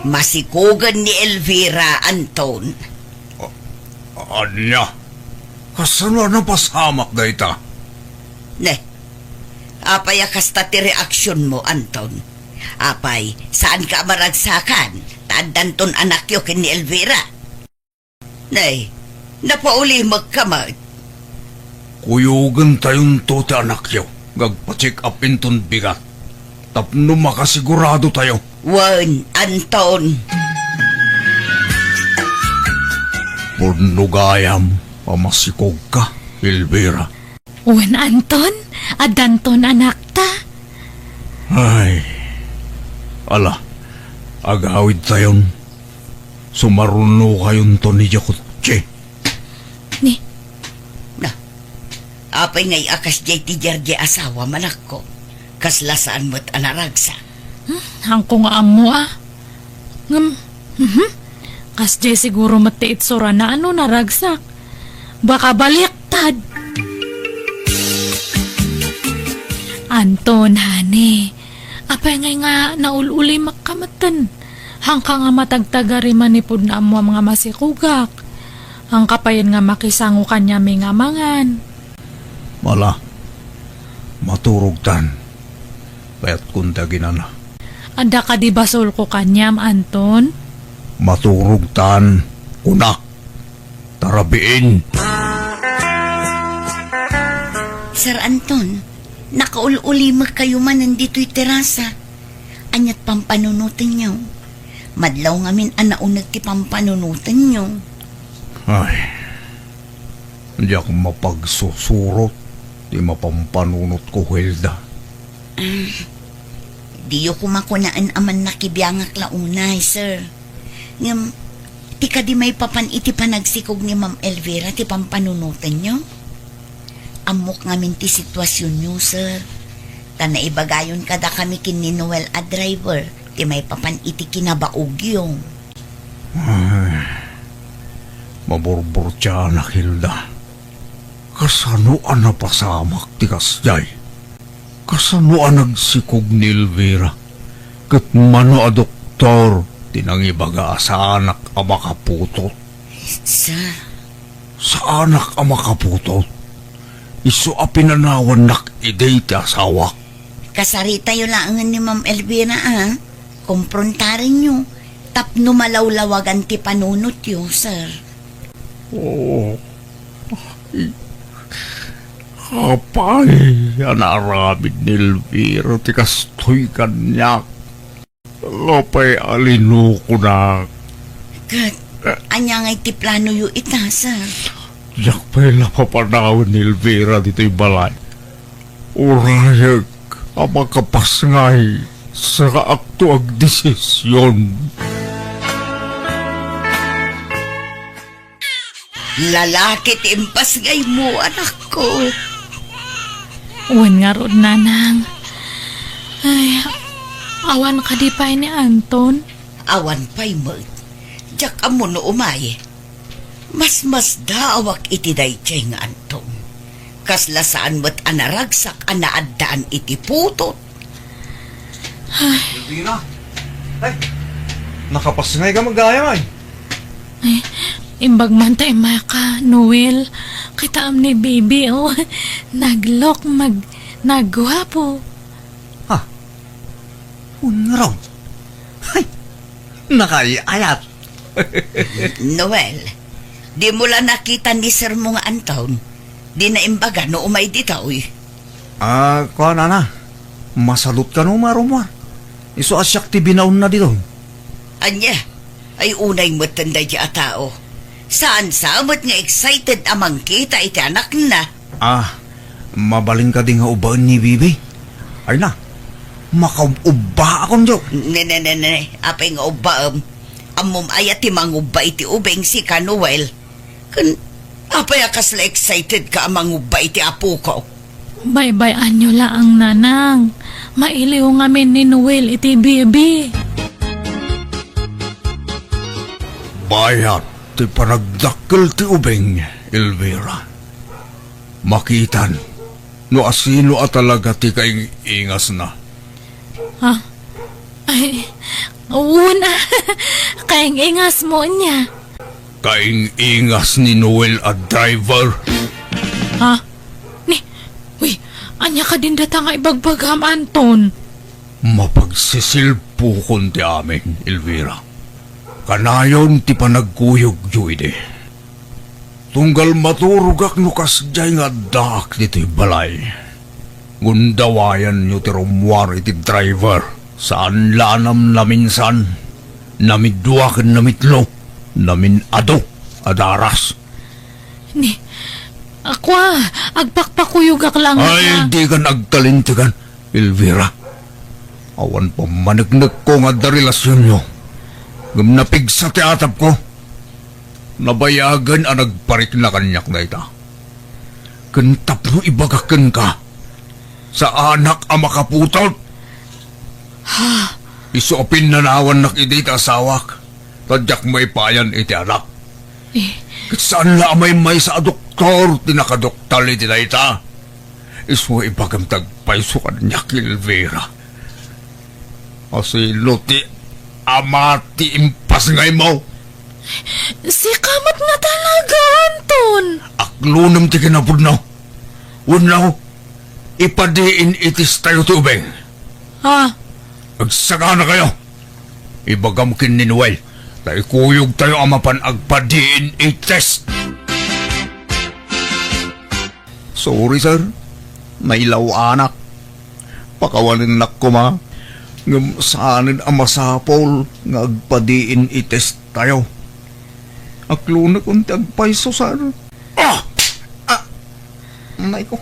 Masikogen ni Elvira, Anton. A-, ania? Kasano a napasamak dayta? Ne, apay a kasta ti reaksionmo, Anton? Apay, saanka a maragsakan, ta addanton anakyo ken ni Elvira? Nay, napaulimekka met. Kuyogentayonto ti anakyo nga agpa-check up inton bigat tapno makasiguradotayo. Wen, Anton. Pudno gayam a masikogka, Elvira. Wen, Anton, addanton anakta. Ay, ala, agawidtayon. Sumarunokayonto ni Jacuzzi. Ni? Na, apay ngay a kasdiay ti diardiay asawam, anakko? Kasla saan met a naragsak? Hmm, haanko nga ammo, a. Ngem, mhm. Kasdiay siguro met ti itsurana no naragsak. Baka baliktad. Anton, honey, apay ngay nga naul-ulimekka metten? Haanka nga matagtagari manipud no ammoam nga masikogak. Haanka payen nga makisango kaniami nga mangan. Ala, maturogtan. Kayatkon ti aginana. Adda kadi basolko kaniam, Anton? Maturogtan, kunak. Tarabiin. Sir Anton, nakaul-ulimekkayo manen ditoy terasa. Aniat pampanunotenyo? Madlaw ngamin a nauneg ti pampanunotenyo. Ay, diak mapagsusurot ti mapampanunotko, Hilda. Ah, diyo koma kunaen a mannakibiangak la unay, sir. Ngem, ti kadi maipapan iti panagsikog ni Ma'am Elvira ti pampanunotenyo? Ammok ngamin ti situasionyo, sir. Ta naibagayon kadakami ken ni Noel a driver ti maipapan iti kinabaogyo. Ay, maburburtianak, Hilda. Kasano a napasamak ti kasdiay? Kasano a nagsikog ni Elvira? Ket mano a doktor ti nangibaga a saanak a makaputot? Sir. Saanak a makaputot? Isu a pinanawannak idi ti asawak. Kasaritayo laengen ni Ma'am Elvira, a. Komprontarenyo tapno malawlawagan ti panunotyo, sir. Oh. Apay a naaramid ni Elvira ti kastoy kaniak? Apay a linukonak? Ket, ania ngay ti planoyo ita, sir? Diak pay la papanawen ni Elvira ditoy balay. Urayek a makapasngay, sakaakto agdesision. Lalaki ti impasngaymo, anakko. Wen ngarud, nanang. Ay, awan kadi pay ni Anton? Awan pay met. Diak ammo no umay. Masmasdaawak iti daydiay nga Anton. Kasla saan met a naragsak a naaddaan iti putot. Ay. Elvira! Ay! Nakapasngay ka met gayam, ay! Ay, imbag man ta immaka, Noel. Kitaem ni Baby, oh. Naglook, mag-, nagguapo. Ha? Unraw. Hay! Nakaay-ayat. Noel, dimo la nakita ni sirmo nga Anton? Dina imbaga no umay ditoy? Ah, kuan, nana. Masalot kano, Marumar. Isu a siak ti binaonna ditoy. Ania? Ay, unay metten daydi a tao. Saan sa met nga excited a mangkita iti anakna? Ah, mabalin kadi nga ubbaen ni Bibi? Ay na, makaub-ubbaakon, jo. Ne, ne, ne, ne. Apay nga ubbaem? Ammom aya ti mangubba iti ubing, sika, Noel? Ken apay a kasla excited ka a mangubba iti apoko? Baybay-anyo laeng, nanang. Mailiw ngamin ni Noel iti Bibi. Bayat ti panagdakkel ti ubing, Elvira. Makitan no asino a talaga ti kaing-ingasna. Ha? Ay, una. Kaing-ingasmo ania? Kaing-ingas ni Noel a driver. Ha? Ni, uy, ania kadin data nga ibagbagam, Anton? Mapagsisilpukon ti amin, Elvira. Kanayon ti panagkuyogyo idi. Tunggal maturogak no kasdiay nga addaak ditoy balay. Gundawayanyo ti rummuar iti driver. Saan la a namnaminsan, namidua ken namitlo, namin-adu a daras. Ni, akua, agpakpakuyogak laeng. Ay, dika agtalintegan, Elvira. Awan pammaneknekko nga adda relasionyo. Ngem napigsa ti atapko. Nabayagen a nagparikna kaniak dayta. Ken tapno ibagak kenka, saanak a makaputot. Ha? Isu a pinnanawannak idi ti asawak, ta diak maipayan iti anak. Eh. Ket saan la a maymaysa a doktor ti nakaduktal iti dayta. Isu a ibagam ti agpayso kaniak, Elvira. Asino ti ama ti impasngaymo? Sika met nga talaga, Anton. Aklonem ti kinapudno. Wenno, ipadiin iti istayo ti ubing. Ha? Agsakanakayo! Ibagam ken ni Noel, ta ikuyogtayo a mapan agpa-D N A test. Sorry, sir. Nailaw-anak. Pakawanennak koma, ngem saanen a masapul nga agpa-D N A test tayo. Aklonekon ti agpayso, sir. Ah! Ah! Nay ko.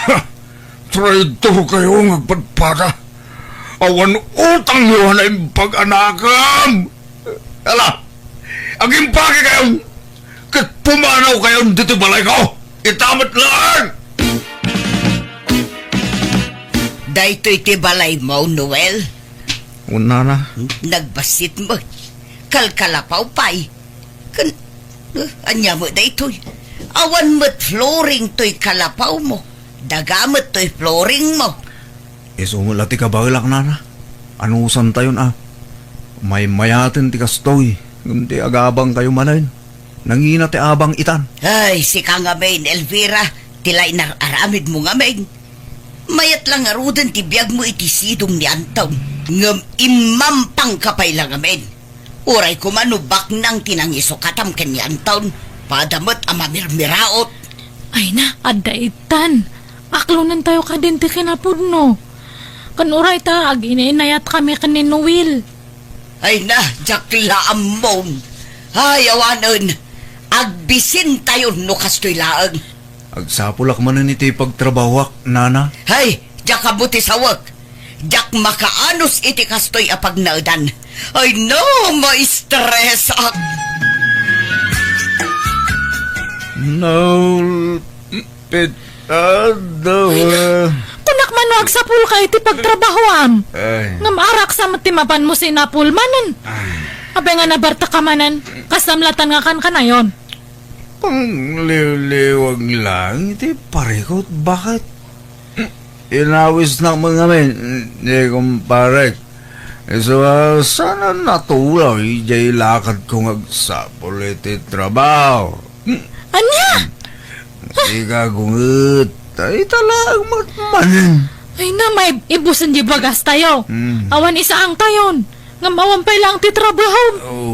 Ha! Traitor kayo nga agpadpada. Awan utang yo a naimbag a nakam. Ala, agimpake kayon, ket pumanaw kayon ditoy balay ko. Ita met laeng! Daytoy ti balay mo, Noel? Unana. Nagbassit met. Kalkalapaw pay. Ken, eh, ania met daytoy? Awan met flooring toy kalapaw mo. Daga met toy flooring mo. Isu met la ti kabaelak, nana. Anusantayon a. Maymayaten ti kastoy, ngem ti agabangkayo manen. Nangina ti abang itan. Ay, sika ngamin, Elvira, ti la inar-aramidmo ngamin. Mayat la ngaruden ti biagmo iti sidong ni Anton, ngem immampangka pay la ngamin. Uray koma no baknang ti nangisukatam ken ni Anton, pada met a mamirmiraot. Ay na, adda itan. Aklonentayo kadin ti kinapudno. Ken uray ta agin-inayatkami ken ni Noel. Ay na, diak la ammom. Ay, awanen. Agbisintayon no kastoy laeng. Agsapulak manen iti pagtrabahoak, nana. Ay, diak ammo ti sawek. Diak makaanus iti kastoy a pagnaedan. Ay no, maistresak. No, pitado. Ay, kunak man no agsapulka iti pagtrabahoam. Ay. Ngem araksa met ti mapanmo sinapul manen. Ay. Apay nga nabartaka manen, kastam latan nga kankanayon. Pangliwliwag lang iti parikut, bakit? Inawisnak met ngamin, ni kumparek. Isu a, saan a natulaw idiay lakadko nga agsapul iti trabaho. Ania? Di ka gunget. Ay, talagang matmanen. Ay na, may ibusen di bagas tayo. Hmm. Awan isaang tayon. Ngem awan pay lang ti trabaho.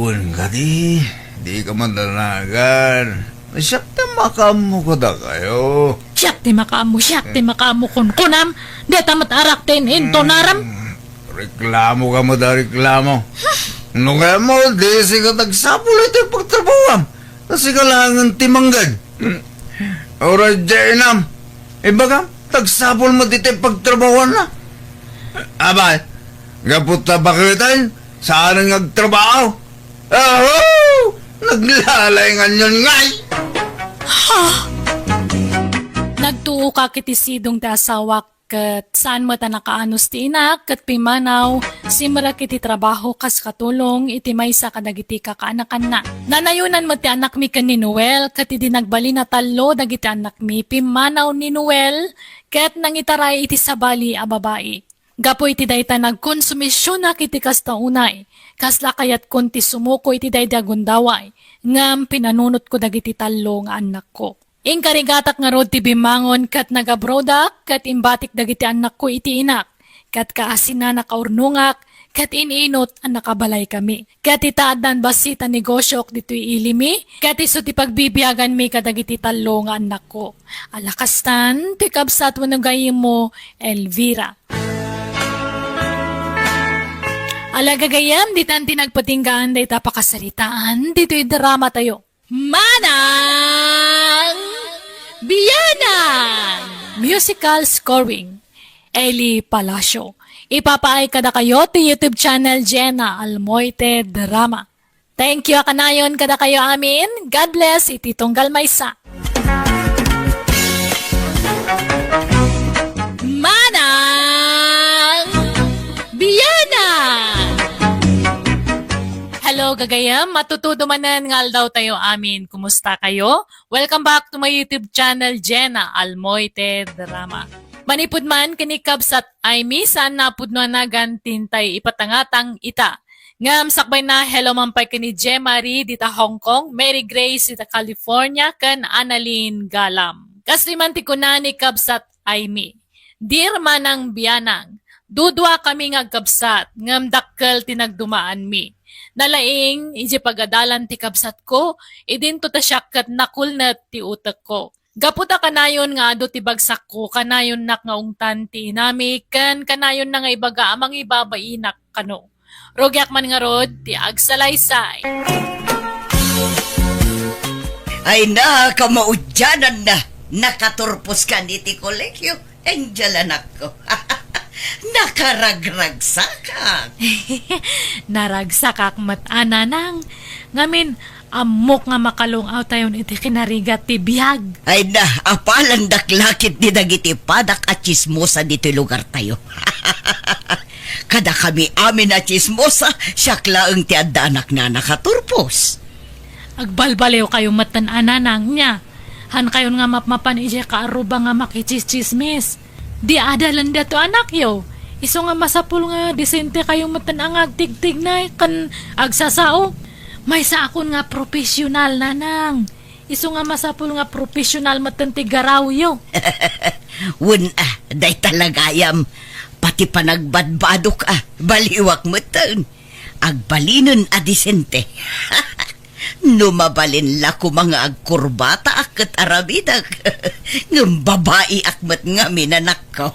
Wen kadi, di ka madanagan. Siak ti makaammo kadakayo. Siak ti makaammo, siak ti makaammo kunkunam. Deta met arak ti in-intunaram. Hmm, reklamo ka met a reklamo. No kayatmo, di sika ti agsapul iti pagtrabahoam. Ta sika laengen ti mangged. Uray diay inam. Ibagam, ti agsapul met iti pagtrabahoanna. Abay, gapu ta baketen, saanen nga agtrabaho. Aho! Naglalayngannyon ngay! Ha? Nagtuokak iti sidong ti asawak, ket saan met a nakaanus ti inak, ket pimmanaw, simrek iti trabaho kas katulong iti maysa kadagiti kakaanakanna. Nanayonan met ti anakmi ken ni Noel, ket idi nagbalin a tallo dagiti annakmi, pimmanaw ni Noel, ket nangitaray iti sabali a babai. Gapu iti dayta, nagkonsumisionak iti kasta unay. Kasla kayatkon ti sumuko iti daydi a gundaway, ngem pinanunotko dagiti tallo nga annakko. Inkarigatak ngarud ti bimmangon ket nagabrodak, ket imbatik dagiti annakko iti inak, ket kaasina nakaurnongak, ket in-inut a nakabalaykami. Ket ita addan bassit a negosiok ditoy ilimi, ket isu ti pagbibiaganmi kadagiti tallo nga annakko. Ala kastan, ti kabsat wenno gayyemmo, Elvira. Ala gagayyem, ditan ti nagpatinggaan dayta pakasaritaan ditoy drama tayo. Manang Bianang! Musical scoring, Eli Palacio. Ipapaay kadakayo ti YouTube channel Jenna Almoite Drama. Thank you a kanayon kadakayo amin. God bless iti tunggal maysa. Manang Bianang! Hello, gagayam. Matutudo manen nga aldaw tayo amin. Kumusta kayo? Welcome back to my YouTube channel, Jenna Almoite Drama. Manipud man ken ni Kabsat Aimee, saan napudno a nagan ti intay ipatangatang ita. Ngem sakbay na, hello man pay ken ni Jemari dita Hong Kong, Mary Grace dita California, ken Annalyn Galam. Kastoy man ti kuna ni Kabsat Aimee, "Dear Manang Bianang, Duduakami nga agkabsat, ngem dakkel ti nagdumaanmi. Nalaing, idiay pagadalan ti kabsatko, idinto ta siak ket nakulnet ti utekko. Gapu ta kanayon nga adu ti bagsakko, kanayonnak nga ungtan ti inamik, ken kanayonna nga ibaga a mangibabainak kano. Rugiak man ngarud ti agsalaysay. Ay na, kamaudiananna, nakaturpos kan iti kolegio. Angel, anakko. Nakaragragsakak. Naragsakak met a, nanang. Ngamin, ammok nga makalung-awtayon iti kinarigat ti biag. Ay na, apalandak la ketdi dagiti padak a tsismosa ditoy lugartayo. Kadakami amin a tsismosa, siak laeng ti addaanak a nakaturpos. Agbalbaliwkayo metten a, nanang, nia. Hankayon nga mapmapan idiay kaarruba nga makitsistsismis. Di adalen daytoy anakyo. Isu nga masapul nga disentekayo metten a nga agtigtignay ken agsasao. Maysaakon nga profesional, nanang. Isu nga masapul nga profesional metten ti garawyo. Wen a, dayta la gayam. Pati panagbadbadok a, baliwak metten. Agbalinen a disente. No mabalin la koma nga agkurbataak ket aramidek, ngem babaiak met ngamin, anakko.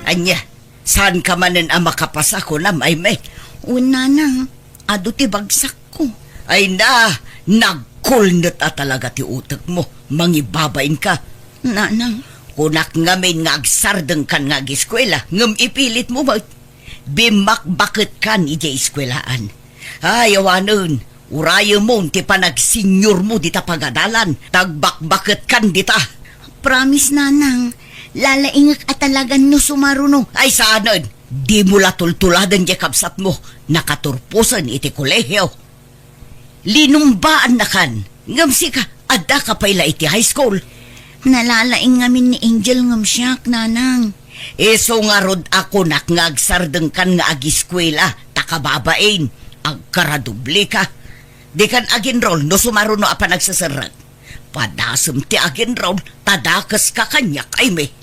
Ania, saanka manen a makapasa, kunam, Aimee? Wen, nanang, adu ti bagsakko. Ay na, nagkulnet a talaga ti utekmo. Mangibabainka. Nanang. Kunak ngamin nga agsardengkan nga agiskuela, ngem ipilitmo met. Bimbakbaketkan idiay eskuelaan. Ay, awanen, urayemon ti panagsenyormo dita pagadalan, ta agbakbaketkan dita. Promise, nanang, lalaingek a talagan no sumaruno. Ay, saanen, dimo la tultuladen diay kabsatmo, nakaturposen iti kolegio. Linumbaannakan, ngem sika, addaka pay la iti high school. Nalalaing ngamin ni Angel ngem siak, nanang. Isu ngarud a kunak nga agsardengkan nga agiskuela, ta kababain, agkaradobleka. Dikan agenrol no sumaruno a panagseserrek. Padasem ti agenrol, ta dakeska kaniak, Aimee.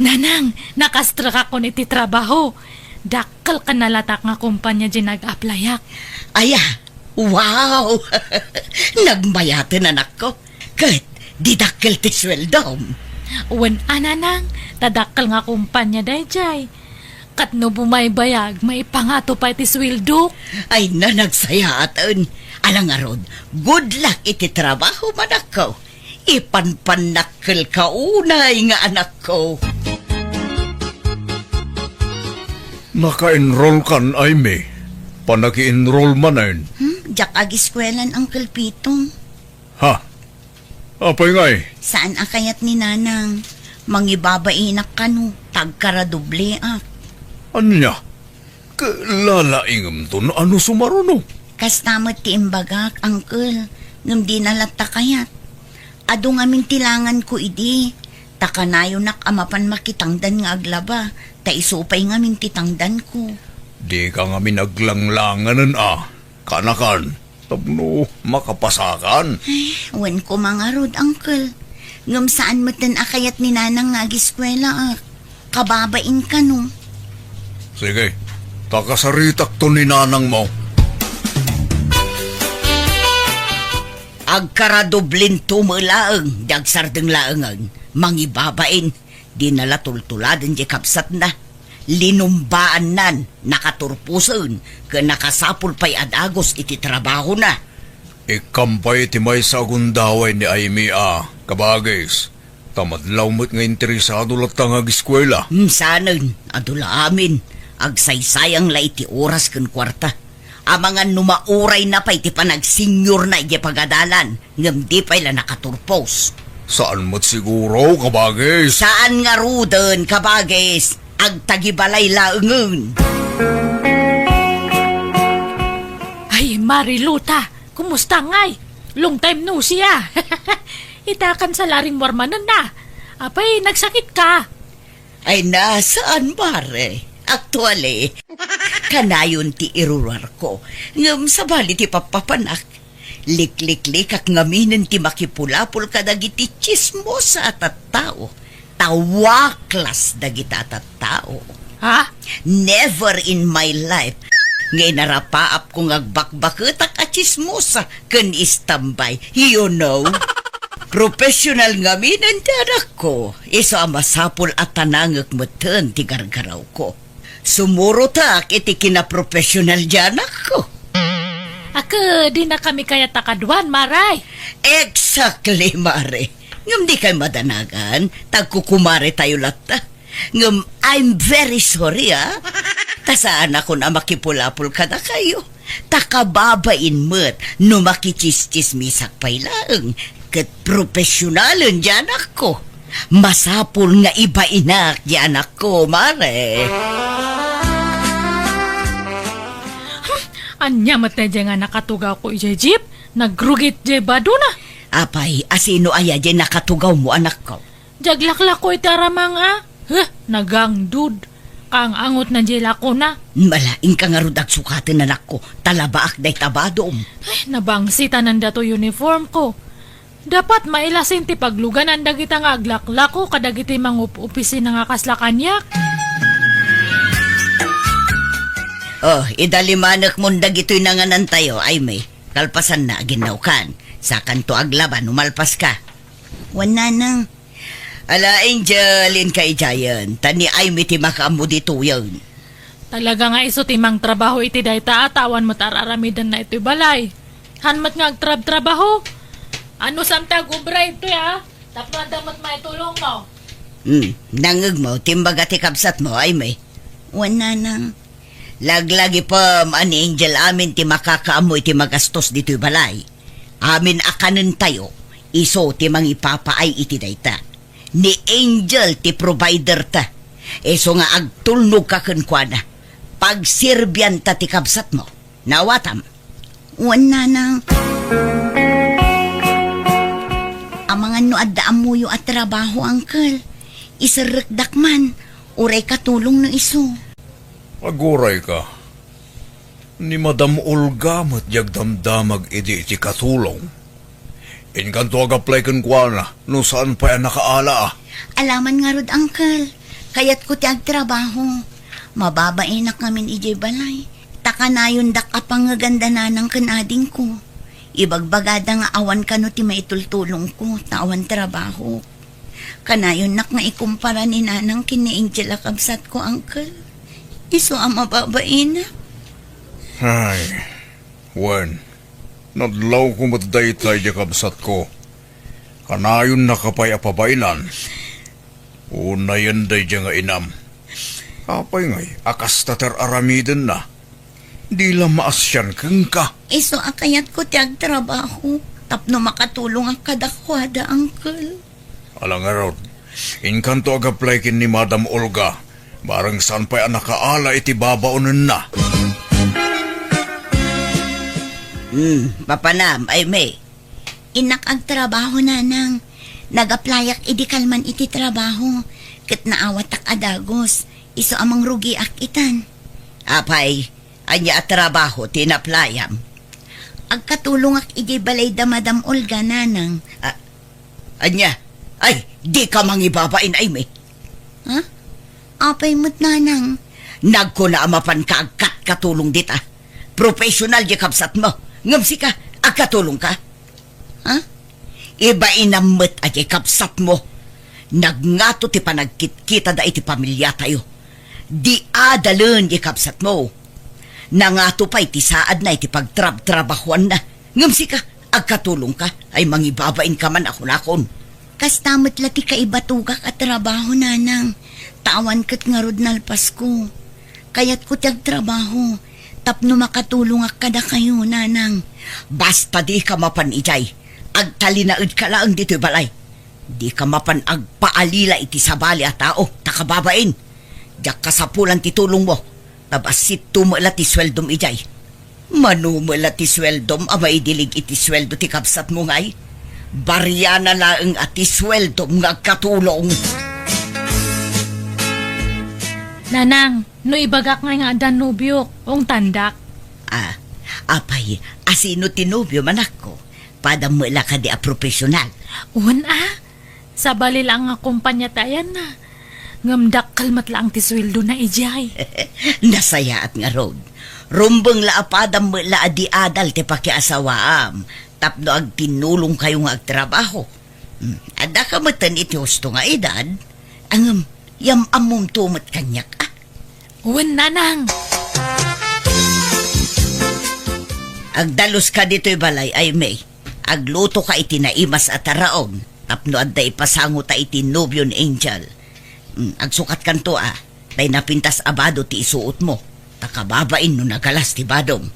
Nanang, nakastrekakon iti trabaho. Dakkel ken nalatak nga kompania diay nag-applyak. Aya, wow! Nagmayaten, anakko. Ket di dakkel ti sueldom. Wen a, nanang, ta dakkel nga kompania daydiay. Ket no bumaybayag, maipangato pay ti sueldok. Ay na, nagsayaaten. Ala ngarud, good luck iti trabaho, anakko. Ipanpannak kelka unay nga anakko. Naka-enroll kan, Aimee? Panaki-enroll manen? Hmm? Diak agiskuelan, Uncle Pitong. Ha? Apay ngay? Saan a kayat ni Nanang. Mangibabainak kano, ta agkaradobleak. Ania? Ket lalaingemto no sumaruno. Kasta met ti imbagak, Uncle, ngem dina latta kayat. Adu ngamin ti langanko idi, ta kanayonak a mapan makitangdan nga aglaba, ta isu pay ngamin ti tangdanko. Dika ngamin aglanglanganen a, kanakan. Tapno makapasakan. Ay, wen koma ngarud, Uncle. Ngem saan metten a kayat ni Nanang nga agiskuelaak. Kababain kano. Sige, ta kasaritakto ni Nanangmo. Agkaradoblinto met laeng, di agsardeng laengen. Mangibabain, dina la tultuladen di kabsatna. Linumbaannan, nakaturposen, ken nakasapul pay a dagus iti trabahona. Ikkam pay ti maysa a gundaway ni Aimee a, kabagis, ta madlaw met nga interesado latta nga agiskuela. Hmm, saanen, adu la amin, agsaysayang la iti oras ken kuarta. Amangan no maurayna pay ti panagsenyorna idiay pagadalan, ngem di pay la nakaturpos. Saan met siguro, kabagis? Saan ngaruden, kabagis? Agtagibalay laengen. Ay, Mariluta, kumusta ngay? Long time no see, ah. Itakan sa laring warmanen na. Apay, nagsakit ka? Ay, nasaan, mare? Actually, kanayon ti iruruarko. Ngem sabali ti pappapanak. Likliklikak ngaminen ti makipulapol kadagiti tsismosa a tattao. Ta waklas dagita a tattao. Ha? Never in my life nga inarapaapko nga agbakbaketak a tsismosa ken istambay, you know. Professional ngaminen ti anakko, isu a masapul a tanangek metten ti gargarawko. Sumurotak iti kinaprofessional ti anakko. Ket dinakami kayat a kaduan, Mare. Exactly, Mare. Ngem dikay madanagan, ta agkukumaretayo latta. Ngem I'm very sorry, ah. Ta saanakon a makipulapol kadakayo. Ta kababain met no makitsistsismisak pay laeng. Ket profesionalen ti anakko. Masapul nga ibainak ti anakko, Mare. Hmm, ania met daydiay nga nakatugawko idiay jeep? Nagrugit diay badona. Apay, asino aya diay nakatugawmo, anakko? Diay aglaklako iti aramang a. Huh, nagangdud. Kaang-angot na diay lakona. Mala, inka ngarud agsukaten, anakko. Ta labaak dayta badom. Ay, nabangsitanan dato uniform ko. Dapat mailasin ti pagluganan dagita nga aglaklako kadagiti mangup-opisina nga kasla kaniak. Oh, idalimanekmon dagitoy nanganantayo, Aimee. Kalpasanna, aginnawkan. Sakanto aglaba no malpaska. Wen, nanang. Ala, Angel, inka idiayen. Ta ni Aimee ti makaammo ditoyen. Talaga nga isu ti mangtrabaho iti dayta a ta awan met ar-aramidenna itoy balay. Han met nga agtrabtrabaho. Ano, saan ta agubra itoy, a? Tapno adda met maitulongmo. Hmm, nangngegmo ti imbaga ti kabsatmo, Aimee? Wen, nanang. Laglagipem a ni Angel amin ti makakaammo iti magastos ditoy balay. Amin a kanentayo, isu ti mangipapaay iti dayta. Ni Angel ti provider ta. Isu nga agtulnogka kenkuana. Pagserbianta ti kabsatmo. Naawatam? Wen, nanang. Amangan no adda ammoyo a trabaho, uncle. Iserrekdak man. Uray katulong no isu. Agurayka. Ni Madam Olga met ti agdamdamag idi iti katulong. Inkanto ag-apply kenkuana no saan pay a nakaala a. Alaman ngarud, uncle. Kayatko ti agtrabaho. Mababainak ngamin idiay balay. Ta kanayondak a pangngeganda nanang ken adingko. Ibagbagada nga awan kano ti maitultulongko ta awan trabaho. Kanayonnak nga ikumpara ni nanang ken ni Angel a kabsatko, uncle. Isu a mababainak. Ay, wen, nadlawko met dayta idiay kabsatko. Kanayonnaka pay a pabainan. Unayen daydiay nga inam. Apay ngay a kasta ti ar-aramidenna? Di la maasian kenka. Isu a kayatko ti agtrabaho tapno makatulongak kadakuada, uncle. Ala ngarud, inkanto ag-apply ken ni Madam Olga, bareng saan pay a nakaala iti babaonenna. Hmm, mapanam, Aimee. Innak agtrabaho, nanang. Nag-applyak idi kalman iti trabaho, ket naawatak a dagus. Isu a mangrugiak itan. Apay, ania a trabaho ti in-applyam? Agkatulongak idiay balay da Madam Olga, nanang. A-, ania? Ay, dika mangibabain, Aimee. Ha? Apay met, nanang? Nagkuna a mapanka agkatkatulong dita. Professional diay kabsatmo. Ngem sika, agkatulongka? Ha? Ibainam met a diay kabsatmo. Nagngato ti panagkitkitada iti pamiliatayo. Di adalen diay kabsatmo. Nangato pay ti saadna iti pagtrabtrabahuanna. Ngem sika, agkatulongka, ay mangibabainka man a kunakon. Kasta met la ti kaibatogak a trabaho, nanang. Ta awan ket ngarud nalpasko. Kayatko ti agtrabaho tapno makatulongak kadakayo, nanang. Basta dika mapan idiay. Agtalinaedka laeng ditoy balay. Dika mapan agpaalila iti sabali a tao, ta kababain. Diak kasapulan ti tulongmo, ta bassit to met la ti sueldom idiay. Mano met la ti sueldom a maidilig iti sueldo ti kabsatmo ngay? Bariana laeng a ti sueldom nga agkatulong. Nanang, no ibagak ngay nga addan nobiok, ungtandak. Ah, Apay, asino ti nobiom, anakko? Padam met la kadi a profesional? Wen a, sabali la nga kumpania ti ayanna. Ngem dakkel met laeng ti sueldona idiay. Nasayaat ngarud. Rumbeng la a padam met la a di adal ti pakiasawaam tapno agtinnulongkayo nga agtrabaho. Hmm, addaka metten iti husto nga edad, ngem yam-ammomto met kaniak a. Wen, nanang. Agdaluska ditoy balay, Aimee. Aglutoka iti naimas a taraon tapno adda ipasangota iti nobio ni Angel. Hmm, agsukatkanto a. Tay napintas a bado ti isuotmo, ta kababain no nagalas ti badom.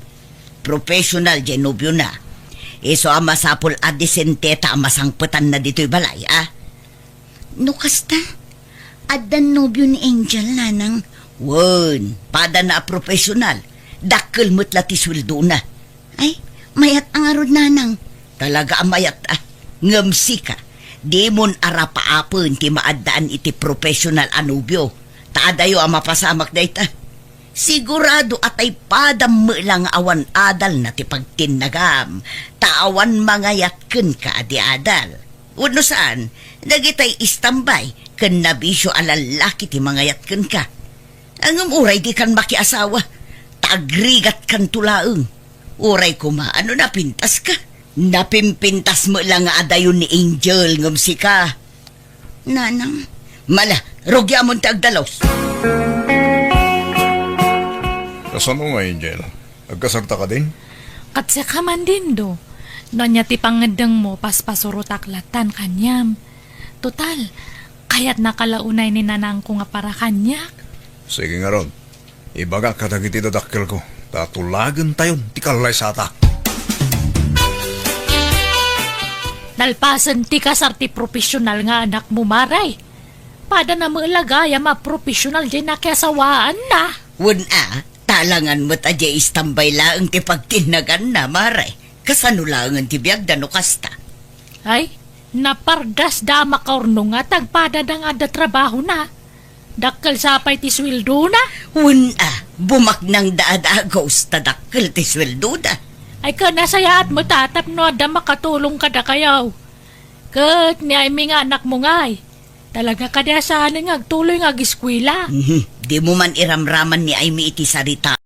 Professional diay nobiona. Isu a masapul a disenteta a masangpetanna ditoy balay, a? No kasta, addan nobio ni Angel, nanang? Wen, padana a professional. Dakkel met la ti sueldona. Ay, mayat a ngarud, nanang. Talaga a mayat a. Ngem sika, dimon arapaapen ti maaddaan iti professional a nobio. Ta adayo a mapasamak dayta. Sigurado a tay padam met la nga awan adalna ti pagtinnagam, ta awan mangayat kenka a di adal. Wenno saan, dagitay istambay ken nabisio a lallaki ti mangayat kenka. Ngem uray dikan makiasawa, ta agrigatkanto laeng. Uray koma, ano, napintaska? Napimpintas met la nga adayo ni Angel ngem sika. Nanang. Mala, rugiamon ti agdalus. Kasano nga, Angel? Agkasarta kadin? Ket sika man, Dindo. No ania ti pangngeddengmo, paspasurotak lattan kaniam. Total, kayatnaka la unay ni nanangko nga para kaniak. Sige ngarud. Ibagak kadagiti dadakkelko, ta tulagentayon ti kallaysata. Nalpasen ti kasar ti profesional nga anakmo, Mare. Padana met la gayam a profesional diay nakiasawaanna. Wen a, talangan met a diay istambay laeng ti pagtinnaganna, Mare. Kasano laengen ti biagda no kasta? Ay, napardasda a makaurnong nga tagpadada nga adda trabahona. Dakkel sa pay ti sueldona. Wen a, bumaknangda a dagus ta dakkel ti sueldoda. Ay, ken nasayaat met a tapno adda makatulong kadakayo. Ket ni Aimee nga anakmo ngay, talaga kadi a saanen nga agtuloy nga ageskuela. Mhm. Dimo man iramraman ni Aimee iti sarita.